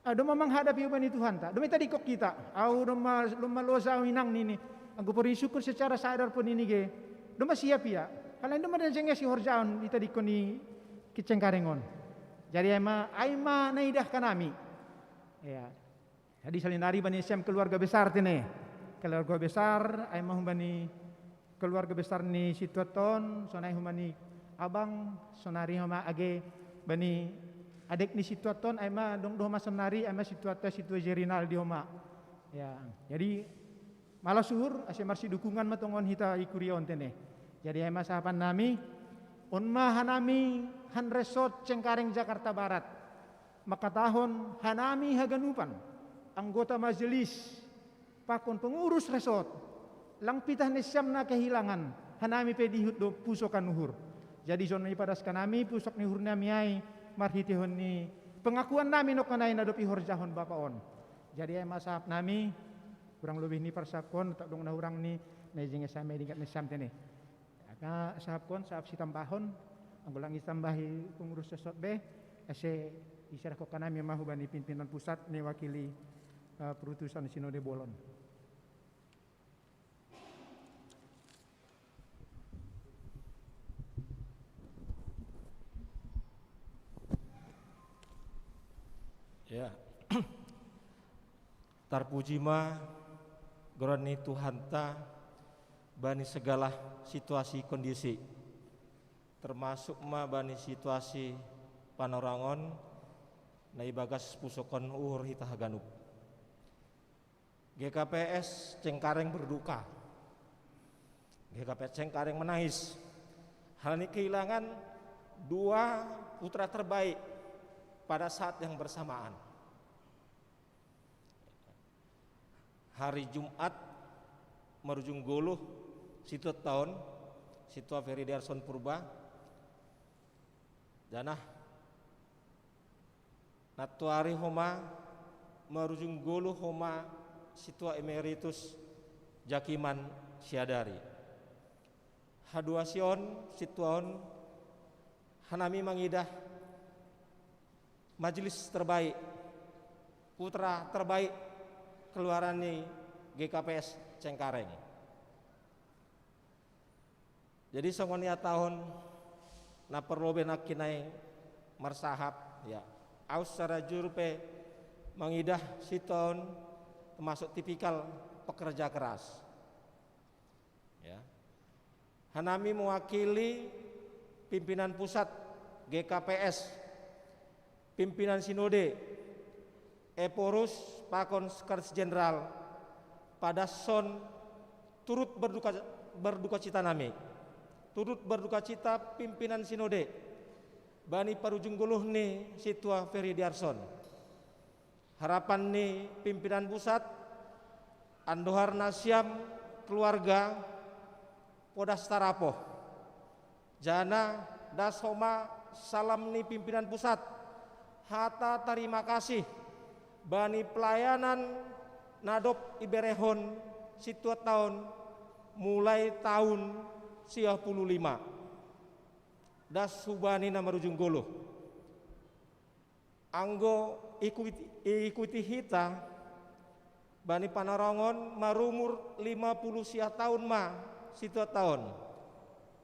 Ah, do ma manghadapi hubani Tuhanta. Do ma itadingkon hita. Au do ma, do ma loja au inang nini. Anggo porini syukur secara sadar pe nini ge. Do ma siap ia. Halani do ma na jenges ihorjahon itadingkon ni Cengkareng on. Jadi ai ma, ai ma na idahan nami. Ya. Jadi salinari bani siam keluarga besar tene. Keluarga besar, ai ma hubani keluarga besar ni situatta on, sonai homa ni abang, sonari homa age bani adek ni situatta on, ai ma dong do homa sonari, ai ma situatta, situa Jerinaldi homa. Ya, jadi malas uhur, ase marsidukungan ma tongon hita i kuria on tene. Jadi ai ma sahapan nami, on ma hanami han resort Cengkareng Jakarta Barat. Mangkatahon hanami haganupan, anggota majelis, pakon pengurus resort, lang pitah ni siam na kehilangan, hanami pe dihut do pusok an uhur. Jadi songon i padas hanami pusok ni uhur nami ai, Marhitehon ni pengakuan nami nongko nai na dob ihorjahon Bapa on. Jadi ai ma sahap nami, kurang lobih ni parsahapkon, tak dong na hurang ni, na ijinge same dingkat ni samte ni. Aka sahapkon, sahap sitambahon, anggo lang itambahi pengurus sosot be, ase iserahkon nami ma hubani pimpinan pusat ni wakili uh, perutusan sinode bolon. Ya. Tarpuji ma goran ni Tuhanta bani segala situasi kondisi, termasuk ma bani situasi panorangon na ibagas pusokon uhur hita haganup. G K P S Cengkareng berduka. G K P S Cengkareng menangis. Hal ini kehilangan dua putra terbaik pada saat yang bersamaan. Hari Jumat marujung goluh situat taon, situa Ferry Darson Purba. Janah nantuari homa marujung goluh homa situa emeritus Jakiman Siadari. Haduasi on, situa on, hanami mangidah majelis terbaik, putra terbaik keluaran ni G K P S Cengkareng. Jadi songon ia tahun na perlu be nangkin ai marsahap, ya. Au secara jujur pe mangidah situa on termasuk tipikal pekerja keras. Ya. Hanami mewakili pimpinan pusat G K P S, pimpinan sinode, Ephorus pakon sekretaris jenderal, pada son turut berduka, berduka cita nami, turut berduka cita pimpinan sinode bani parujung goluh ni situa Ferry Darson. Harapan ni pimpinan pusat, andohar nasiam keluarga podas tarapoh. Jana das homa salam ni pimpinan pusat, hata tarima kasih bani pelayanan na dob iberehon situa taon mulai taon siah pulu lima. Das hubani na marujung goluh. Anggo ikuti, ikuti hita bani panarongon marumur lima puluh siah taon ma situa taon.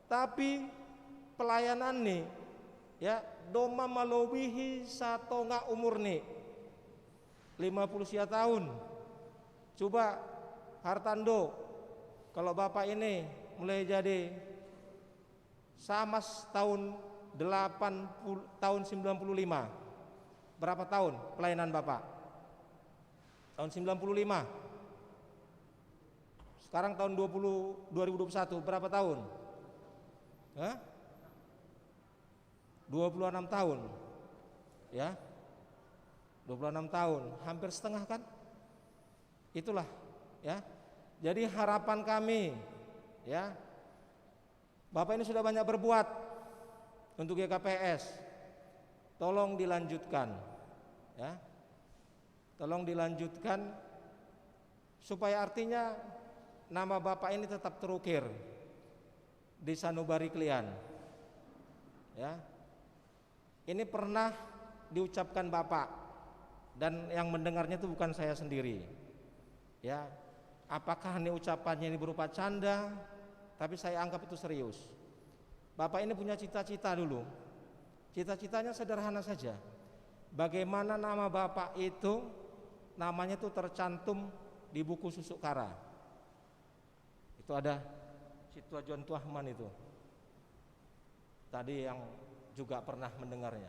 Tapi pelayanan ni, ya, domma malobihi satonga umur ni lima puluh siah taon. Coba Hartando, kalau bapak ini mulai jadi Samas tahun delapan puluh, tahun sembilan puluh lima. Berapa tahun pelayanan Bapak? Tahun sembilan puluh lima. Sekarang tahun dua puluh, dua ribu dua puluh satu, berapa tahun? Hah? dua puluh enam tahun. Ya. dua puluh enam tahun, hampir setengah kan? Itulah, ya. Jadi harapan kami, ya, Bapak ini sudah banyak berbuat untuk G K P S. Tolong dilanjutkan, ya. Tolong dilanjutkan supaya artinya nama Bapak ini tetap terukir di sanubari kalian. Ya. Ini pernah diucapkan Bapak, dan yang mendengarnya itu bukan saya sendiri. Ya, apakah ini ucapannya ini berupa canda, tapi saya anggap itu serius. Bapak ini punya cita-cita dulu. Cita-citanya sederhana saja. Bagaimana nama Bapak itu, namanya itu tercantum di buku Susuk Kara. Itu ada situa John Tuahman itu. Tadi yang juga pernah mendengarnya.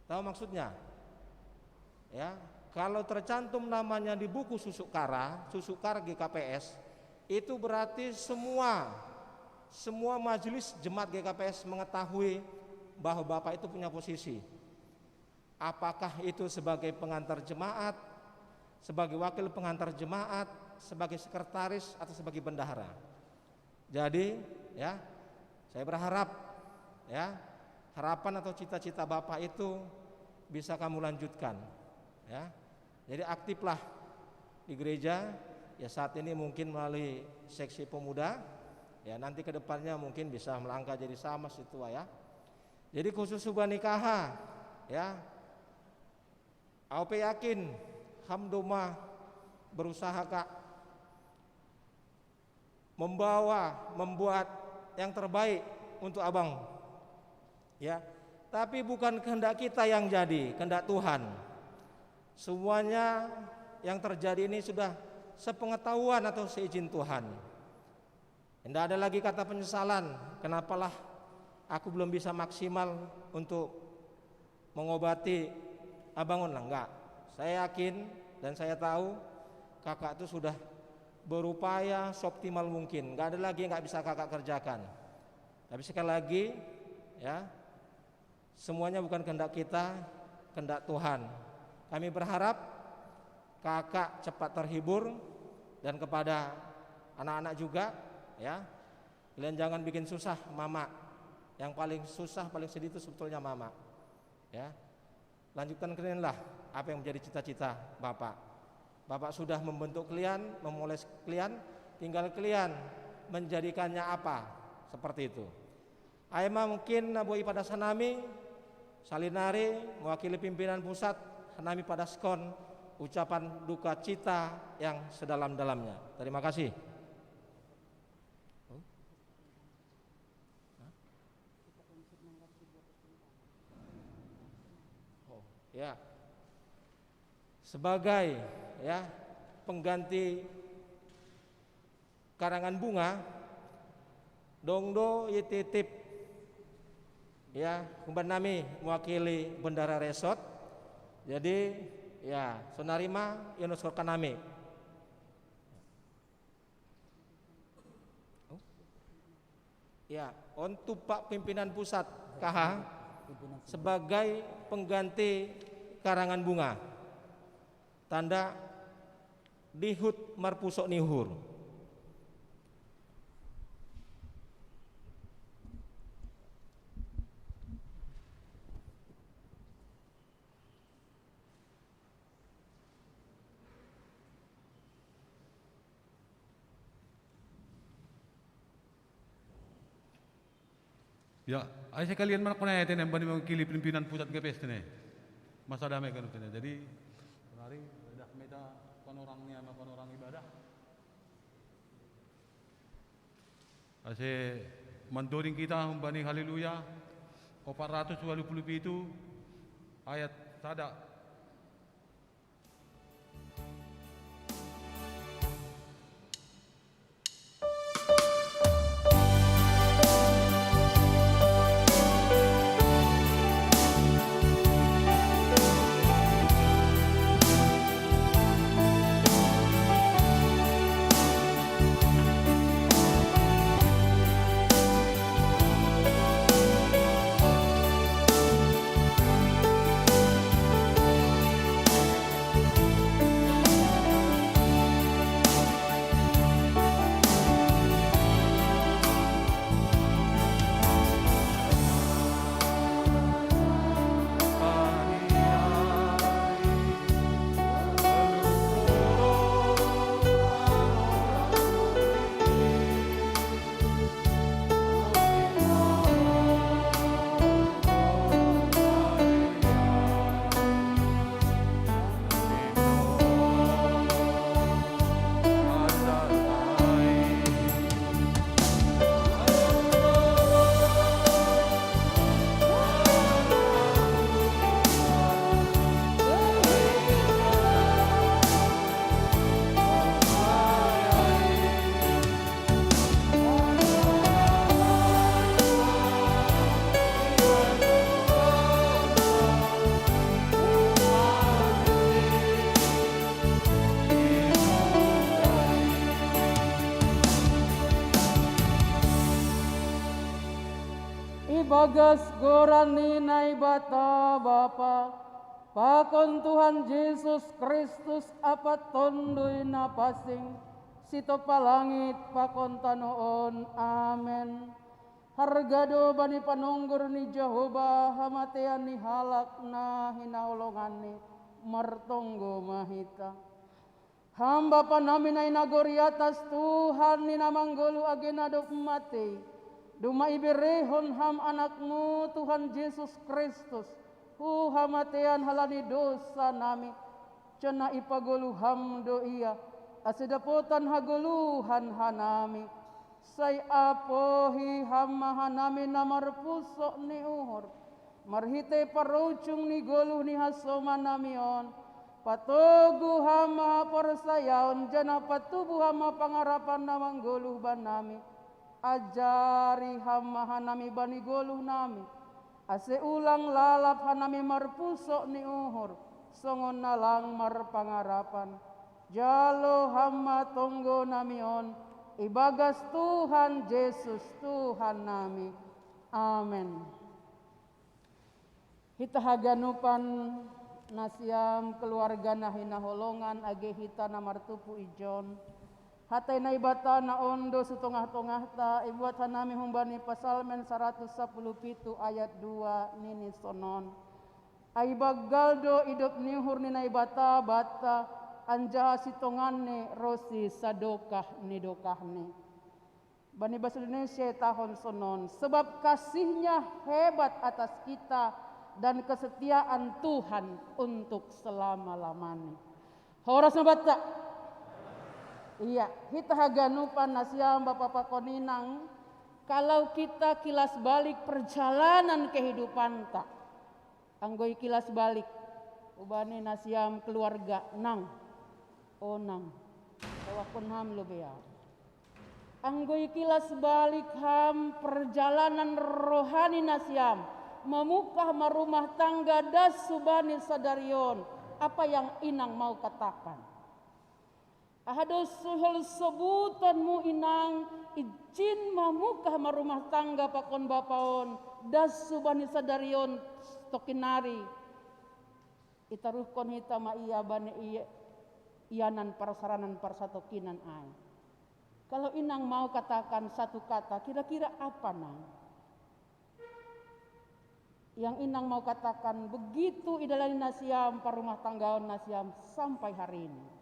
Tahu maksudnya? Ya, kalau tercantum namanya di buku Susuk Kara, Susuk Kara G K P S, itu berarti semua semua majelis jemaat G K P S mengetahui bahwa Bapak itu punya posisi. Apakah itu sebagai pengantar jemaat, sebagai wakil pengantar jemaat, sebagai sekretaris, atau sebagai bendahara? Jadi, ya, saya berharap, ya, harapan atau cita-cita Bapak itu bisa kamu lanjutkan, ya. Jadi aktiflah di gereja, ya, saat ini mungkin melalui seksi pemuda, ya, nanti ke depannya mungkin bisa melangkah jadi sama si tua, ya. Jadi khusus suba ni K H, ya, au pe yakin, ham doma berusaha, Kak, membawa, membuat yang terbaik untuk abang. Ya, tapi bukan kehendak kita yang jadi, kehendak Tuhan. Semuanya yang terjadi ini sudah sepengetahuan atau seizin Tuhan. Tidak ada lagi kata penyesalan, "Kenapalah aku belum bisa maksimal untuk mengobati abang?" Enggak. Saya yakin dan saya tahu kakak itu sudah berupaya seoptimal mungkin. Nggak ada lagi yang nggak bisa kakak kerjakan. Tapi sekali lagi, ya, semuanya bukan kehendak kita, kehendak Tuhan. Kami berharap kakak cepat terhibur dan kepada anak-anak juga, ya. Kalian jangan bikin susah mama. Yang paling susah, paling sedih itu sebetulnya mama. Ya. Lanjutkan kalianlah apa yang menjadi cita-cita Bapak. Bapak sudah membentuk kalian, memoles kalian, tinggal kalian menjadikannya apa, seperti itu. Aima mungkin nabuah ipadas hanami, salinari mewakili pimpinan pusat, hanami padaskon ucapan duka cita yang sedalam-dalamnya. Terima kasih. Oh, ya. Sebagai, ya, pengganti karangan bunga, dong do ye titip, ya, umban nami mewakili Bendahara Resort. Jadi, ya, sonari ma yonoskokan nami. Ya, untuk Pak Pimpinan Pusat K H sebagai pengganti karangan bunga. Tanda dihut marpusok ni uhur. Ya, ai sekalian mana kona ya tene, bani mewakili pimpinan pusat G P S tene. Masa damai kan tene. Jadi, mari, dah meta panorangnya sama panorang ibadah. Ase manturing kita humbani Haleluya opat ratus walu puluh pitu ayat sada. Ibagas goran ni Naibata Bapa, pakon Tuhan Jesus Kristus, Apat Tonduy Napasing, sitopa langit pakon tano on. Amen. Harga do bani panonggur ni Jahowa hamatean ni halak na hinaholonganni, martonggo ma hita. Ham Bapa nami na i nagori atas, Tuhan ni na manggoluh age na dob matei, domma iberehon Ham Anakmu, Tuhan Jesus Kristus, hu hamatean halani dousa nami, janah ipagoluh Ham do Ia, ase dapotan hagoluhan hanami. Sai apohi Ham ma hanami na marpusok ni uhur, marhitei parujung ni goluh ni hasoman nami on, patogu Ham ma haporsayaon, janah patubuh Ham ma pangarapan na manggoluh bannami. Ajari Ham ma hanami bani goluh nami, ase ulang lalap hanami marpusok ni uhur, songon na lang marpangarapan. Jalo Ham ma tonggo nami on, ibagas Tuhan Jesus, Tuhan nami. Amen. Hita haganupan, nasiam keluarga na hinaholongan, age hita na martumpu ijon, hatei Naibata na ondo sitongah-tongahta, ibuat hanami humbani Pasalmen saratus sapuluh pitu ayat dua nini sonon: Ai banggal do idop ni uhur ni Naibata banta, anjaha sitonganni ronsi sadokah ni dokahni. Bani bahasa Indonesia itahon sonon: Sebab kasih-Nya hebat atas kita, dan kesetiaan Tuhan untuk selama-lamanya. Horas ma banta. Iya, hita haganupan, nasiam bapa pakon inang, kalau kita kilas balik perjalanan kehidupanta, anggo ikilas balik, hubani nasiam keluarga, nang, o nang, tawahkon Ham lobei ahu. Anggo ikilas balik Ham perjalanan rohani nasiam, mamungkah marumah tangga das hubani sadari on, apa yang inang mau katakan? Aha do sihol sobutonmu inang, ijin mamungkah marumah tangga pakon bapa on, das hubani sadari on, tongkin nari? Itaruhkon hita ma ia bani ia, ianan parsaranan parsatongkinan ai. Kalau inang mau katakan satu kata, kira-kira apa, nang, yang inang mau katakan begitu idalani nasiam parumah tanggaon nasiam sampai hari ini?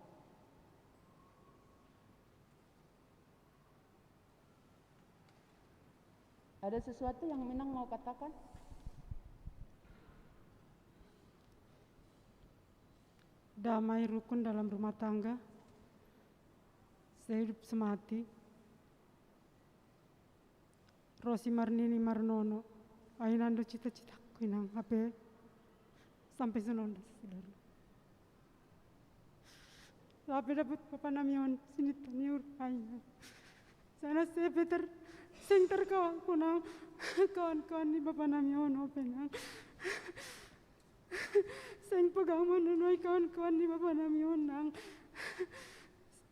Ada sesuatu yang inang mau katakan? Damai rukun dalam rumah tangga, sehidup semati. Ro si marnini marnono, ai inan do cita-citaku inang, hape sampai sonon do, saudara. Hape dapot bapa nami on sininta ni uhur ai inang. Sai na sepe ter, seng tarkawakkon au kawan-kawan ni bapa nami on, hape nang. Seng pagau manonoi kawan-kawan ni bapa nami on nang.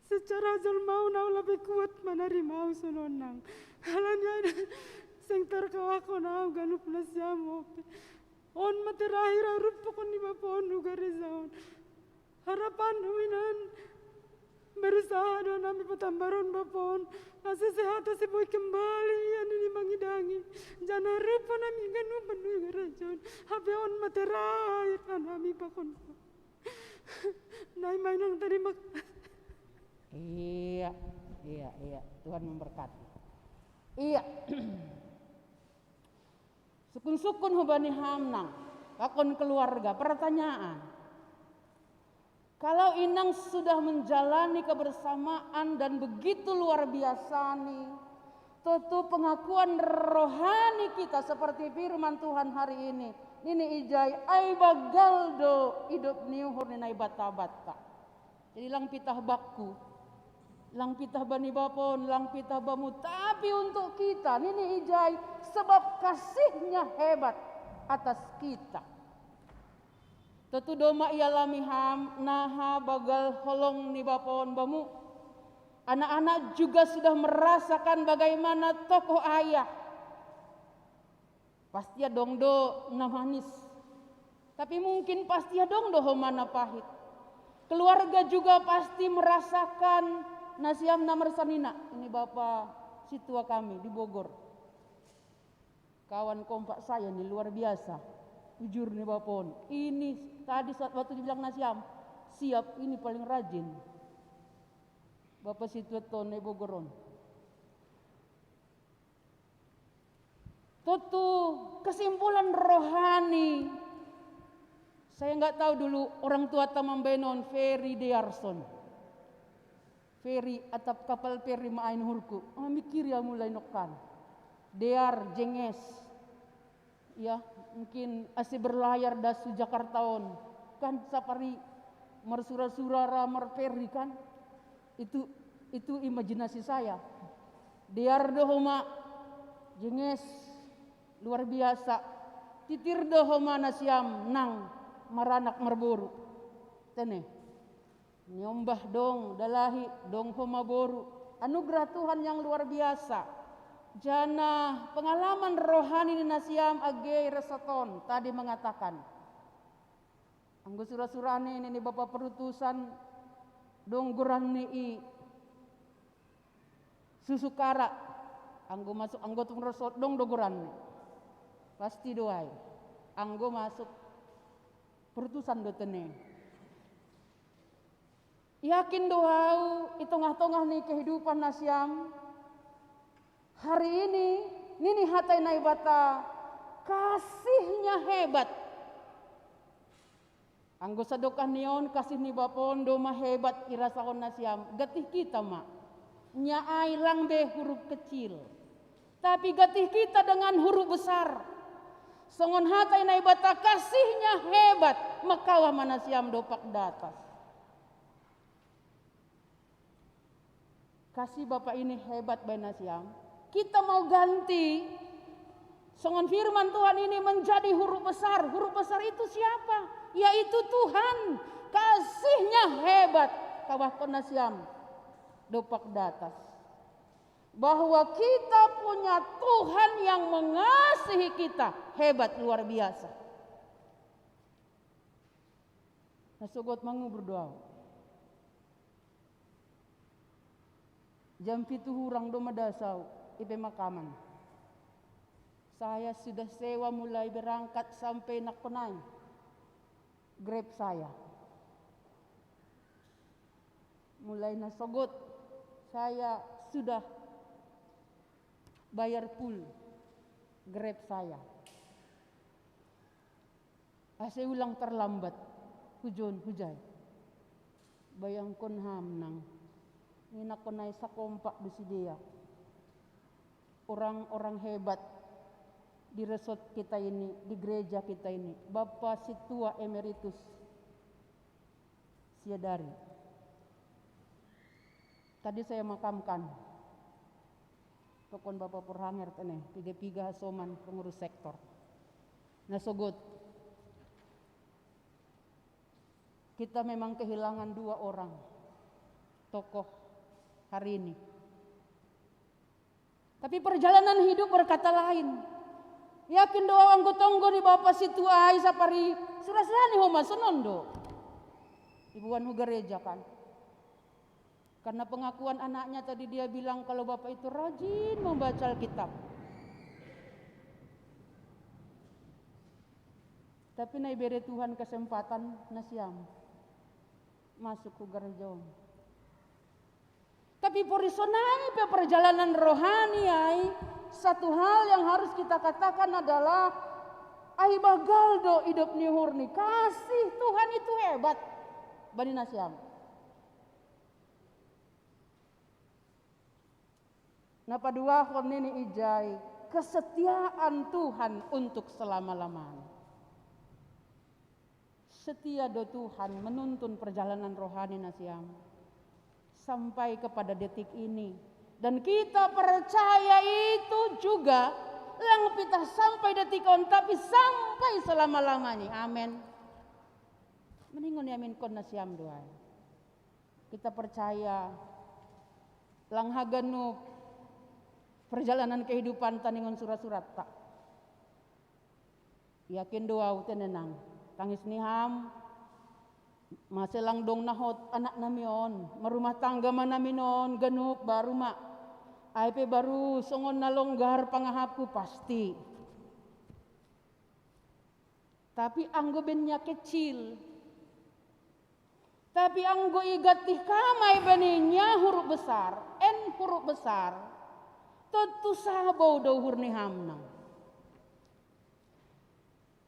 Secara jolma on au lape kuat manarima au sonon nang. Halani ai da seng tarkawakkon au ganup nasiam, hape. On ma terakhir au rumpakon ni bapa on hu gareja on. Harapanhu inan, berusaha do hanami patambaron bapa on, ase sehat, ase boi kembali ia nini mangidangi. Janah rupa nami ganupan hu gareja on, hape on ma terakhir hanami pakon. Nai ma inang, tarima kasih. Iya, iya, iya. Tuhan memberkati. Iya. Sukun-sukun hubani Ham nang, pakon keluarga, pertanyaan. Kalau inang sudah menjalani kebersamaan dan begitu luar biasa ni, tentu pengakuan rohani kita seperti firman Tuhan hari ini, nini ijai, ai banggal do idop ni uhur ni Naibata banta. Jadi lang pitah bangku, lang pitah bani bapa on, lang pitah bamu, tapi untuk kita, nini ijai, sebab kasih-Nya hebat atas kita. Tentu domma ialami Ham naha banggal holong ni bapa on bamu. Anak-anak juga sudah merasakan bagaimana tokoh ayah. Pasti adong do na manis, tapi mungkin pasti adong do homa na pahit. Keluarga juga pasti merasakan, nasiam na marsanina, ini bapa sintua kami di Bogor. Kawan kompak saya ni luar biasa. Jujur ni Bapon. Ini tadi saat waktu dibilang na siam, siap ini paling rajin. Bapa Situaton ni Bogoron. Tutu kesimpulan rohani. Saya nggak tahu dulu orang tua tamambenon Ferry Dearson. Ferry atap kapal Ferry maain hurku. Mikir ya mulai nokan. Dear jenges. Ya, mungkin asi berlayar dasu Jakarta on. Kan sapari marsura-sura ra mar Ferry kan. Itu itu imajinasi saya. Dear do homa jenges luar biasa. Titir do homa na siam nang maranak marboru. Tene. Nyombah dong dalahi dong homa boru. Anugerah Tuhan yang luar biasa. Jana pengalaman rohani ni na siam age resoton tadi mengatakan. Anggo sura-surani ni Bapa Perutusan dong goranni i Susukara. Anggo masuk anggo tung resot dong do goranni. Pasti do ai. Anggo masuk Perutusan do tene. Yakin do au i tongah-tongah ni kehidupan na siam. Hari ini nini hata i Naibata kasihnya hebat. Anggo sadokah ni on kasih ni Bapon do ma hebat irasahon na siam. Gatih kita ma. Nya ai lang be huruf kecil. Tapi gatih kita dengan huruf besar. Songon hata i Naibata kasihnya hebat, makawa ma na siam dopak datas. Kasih Bapa ini hebat baen na siam. Kita mau ganti. Songon firman Tuhan ini menjadi huruf besar. Huruf besar itu siapa? Yaitu Tuhan. Kasihnya hebat. Kawahkon na siam. Dopak datas. Bahwa kita punya Tuhan yang mengasihi kita. Hebat luar biasa. Na sogot mangubur do au. Jam pitu hurang do ma das au i pemakaman. Saya sudah sewa mulai berangkat sampai nakkonai Grab saya. Mulai na sogot saya sudah bayar full Grab saya. Ase ulang terlambat. Hujon hujai. Bayangkon ham nang. Nginakkonai sakompak do sidea. Orang-orang hebat di resort kita ini, di gereja kita ini. Bapa Situa Emeritus Siadari. Tadi saya makamkan. Tokon Bapa Purhanger tene, piga-piga hasoman pengurus sektor. Na sogot. Kita memang kehilangan dua orang tokoh hari ini. Tapi perjalanan hidup berkata lain. Yakin do au anggo tonggo ni Bapa Situa i sapari sura-surani homa sonon do. Ibuan hu gereja kan. Karena pengakuan anaknya tadi dia bilang kalau Bapak itu rajin membaca Alkitab. Tapi na ibere Tuhan kesempatan na siam masuk ke gereja. Tapi porisonai pe perjalanan rohani ai, satu hal yang harus kita katakan adalah ai bagal do idop ni uhurni. Kasih Tuhan itu hebat. Bani na siam. Na paduahon nini ijai kesetiaan Tuhan untuk selama-lamanya. Setia do Tuhan menuntun perjalanan rohani na siam sampai kepada detik ini. Dan kita percaya itu juga lang pitah sampai detik on, tapi sampai selama-lamanya. Amin. Mendingan ya amin kon na siam doai. Kita percaya lang haganup perjalanan kehidupan taningon surat-surat tak. Yakin do au tene nang. Tangis ni ham. Maselang dong na hot anak nami on. Marumah tangga ma nami non ganup baru ma. Ai pe baru songon na longgar pangahapku pasti. Tapi anggo bennya kecil. Tapi anggo igatih kamai baninya huruf besar, N huruf besar, tentu sabo do uhur ni hamna.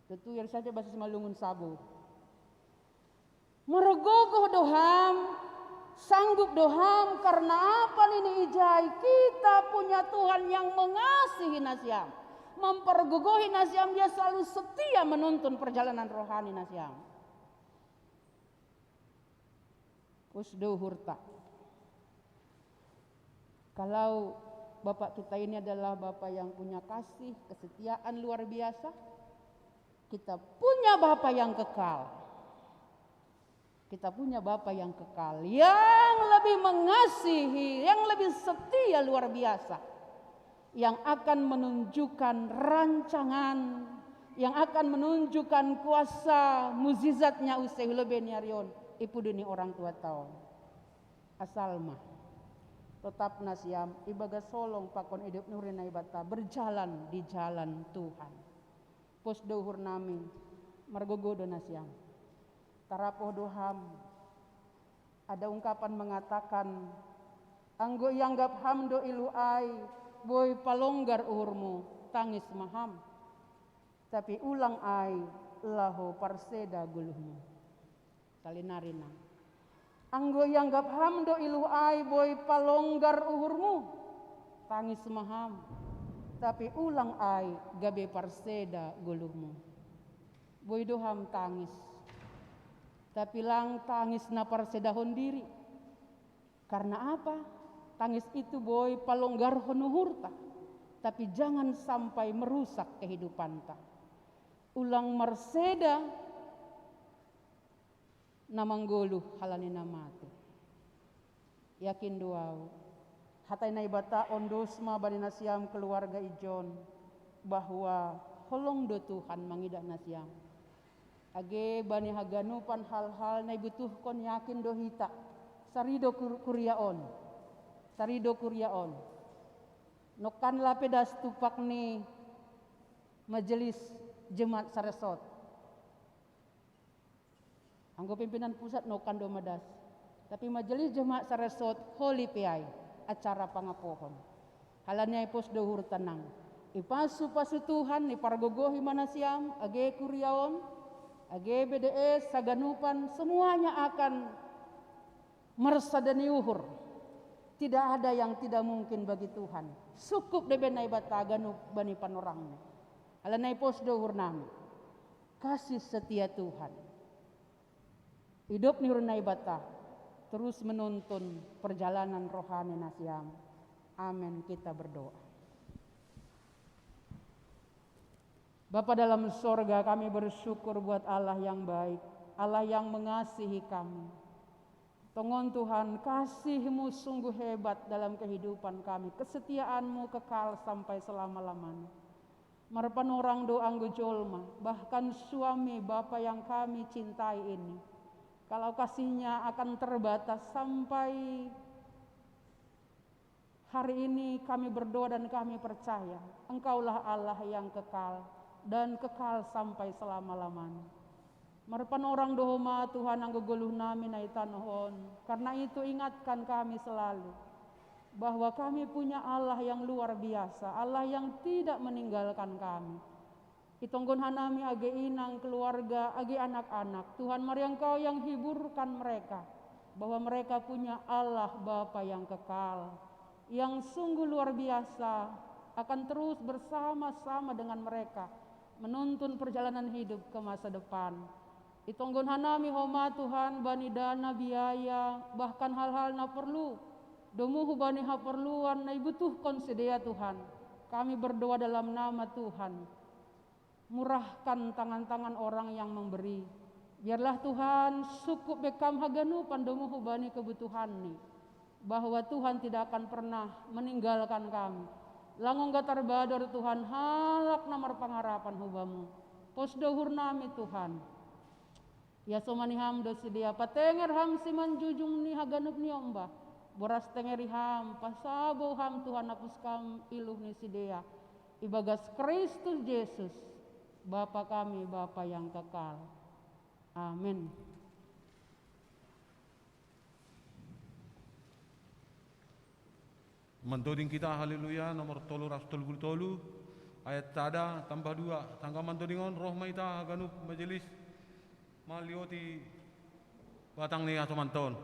Tentu yang saja bahasa Simalungun sabo. Mergogoh do ham, sanggup do ham, karena apa nini ijai? Kita punya Tuhan yang mengasihi nasiam, mempergogohi nasiam, dia selalu setia menuntun perjalanan rohani nasiam. Pos do uhurta. Kalau Bapak kita ini adalah Bapak yang punya kasih, kesetiaan luar biasa, kita punya Bapak yang kekal. Kita punya Bapak yang kekal, yang lebih mengasihi, yang lebih setia luar biasa, yang akan menunjukkan rancangan, yang akan menunjukkan kuasa mujizatnya use hu lebe ni ari on, i pudi ni orang tua ta on. Asal ma, tetap nasiam ibagas holong pakon idop ni uhur ni Naibata, berjalan di jalan Tuhan. Pos do uhur nami, mergogoh do nasiam. Tarapoh do ham. Ada ungkapan mengatakan, anggo ianggap ham do iluh ai, boi palonggar uhurmu, tangis ma ham. Tapi ulang ai, laho parseda goluhmu. Salinarina. Anggo ianggap ham do iluh ai, boi palonggar uhurmu, tangis ma ham. Tapi ulang ai, gabe parseda goluhmu. Boi do ham tangis. Tapi lang tangis na parsedahon diri. Karena apa? Tangis itu boi palonggarhon uhurta, tapi jangan sampai merusak kehidupanta. Ulang marseda na manggoluh halani na mate. Yakin do ahu, hata ni Naibata on dos ma bani nasiam keluarga ijon, bahwa holong do Tuhan mangidah nasiam. Age bani haganupan hal-hal na ibutuhkon, yakin do hita, sarido kur-, kuria on. Sarido kuria on. Nongkan lape das tupak ni Majelis Jemaat Saresot. Anggo pimpinan pusat nongkan do ma das. Tapi Majelis Jemaat Saresot holi pe ai acara pangapohon. Halani ai pos do uhurta nang. Ipasu-pasu Tuhan, ipargogohi ma nasiam, age kuria on, age B D S, haganupan, semuanya akan marsada ni uhur. Tidak ada yang tidak mungkin bagi Tuhan. Sungkup do be Naibata ganup bani panorangna. Halani ai pos do uhur nami. Kasih setia Tuhan, idop ni uhur ni Naibata terus menuntun perjalanan rohani nasiam. Amin. Kita berdoa. Bapa dalam sorga, kami bersyukur buat Allah yang baik, Allah yang mengasihi kami. Tongon Tuhan, kasih-Mu sungguh hebat dalam kehidupan kami, kesetiaan-Mu kekal sampai selama-lamanya. Marpanorang do anggo jolma, bahkan suami bapa yang kami cintai ini, kalau kasihnya akan terbatas sampai hari ini kami berdoa dan kami percaya Engkaulah Allah yang kekal dan kekal sampai selama-lamanya. Marpanorang do Ho ma Tuhan anggo goluh nami na i tanoh on. Karena itu ingatkan kami selalu bahwa kami punya Allah yang luar biasa, Allah yang tidak meninggalkan kami. Itonggon hanami age inang, keluarga, age anak-anak. Tuhan, mari Engkau yang hiburkan mereka, bahwa mereka punya Allah Bapa yang kekal, yang sungguh luar biasa, akan terus bersama-sama dengan mereka, menuntun perjalanan hidup ke masa depan. Itonggon hanami Ho ma Tuhan bani dana, biaya, bahkan hal-hal na porlu. Domu hubani haporluan na ibutuhkon sidea Tuhan. Kami berdoa dalam nama Tuhan. Murahkan tangan-tangan orang yang memberi. Biarlah Tuhan sungkup be Kam haganupan domu hubani kebutuhanni, bahwa Tuhan tidak akan pernah meninggalkan kami. Lang ongga tarbador Tuhan halak na marpangarapan hu Bamu. Pos do uhur nami Tuhan. Iasomani Ham do sidea, patenger Ham simanjujung ni haganup ni ombah. Boras tengeri Ham, pasabou Ham Tuhan, hapus Ham iluh ni sidea. Ibagas Kristus Jesus, Bapa kami, Bapa yang kekal. Amin. Mantoding hita Haleluya nomor tolu ratus tolu puluh tolu, ayat sada tambah dua. Sangkan mantoding on, roh ma hita haganup majelis malioti batang ni hasomanta on.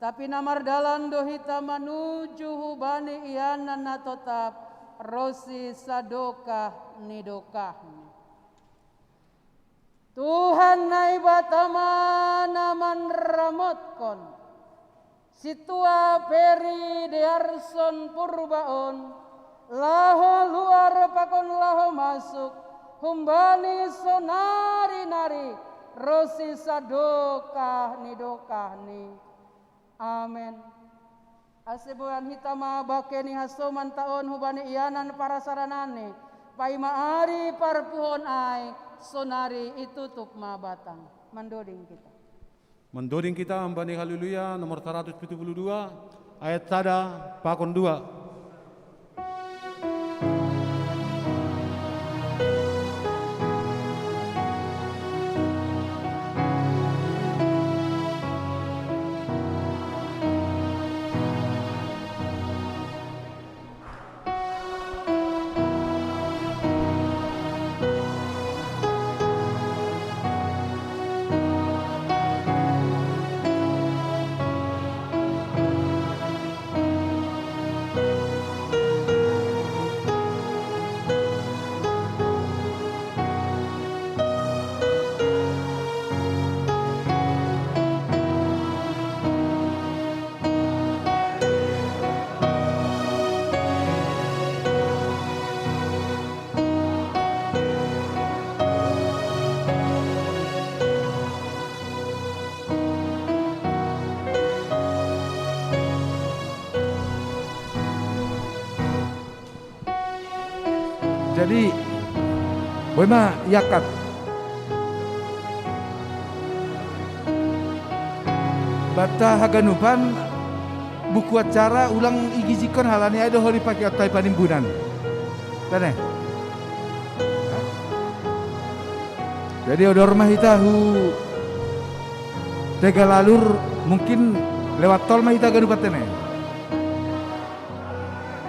Tapi na mardalan do hita manuju hubani ianan na totap, ronsi sadokah ni dokahni. Tuhan Naibata ma na manramotkon sintua Peri Dearson Purba on, laho luar pakon laho masuk, humbani sonari nari, ronsi sadokah ni dokahni. Amen. Ase boan hita ma bangke ni hasomanta on hubani ianan parsarananni, paima ari parpuhoon ai, sonari itutup ma batang. Mandoding hita. Mandoding hita mambani Haleluya nomor saratus pitu puluh dua, ayat sada pakon dua. Jadi, boi ma iakat. Banta haganupan buku acara ulang igijikkon halani ai do ho dipakeonta i panimbunan. Tene. Jadi odor ma hita hu Tegalalur, mungkin lewat tol ma hita ganup tene.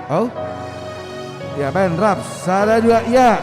Au? Ya, baen rap. Sada, dua, ya.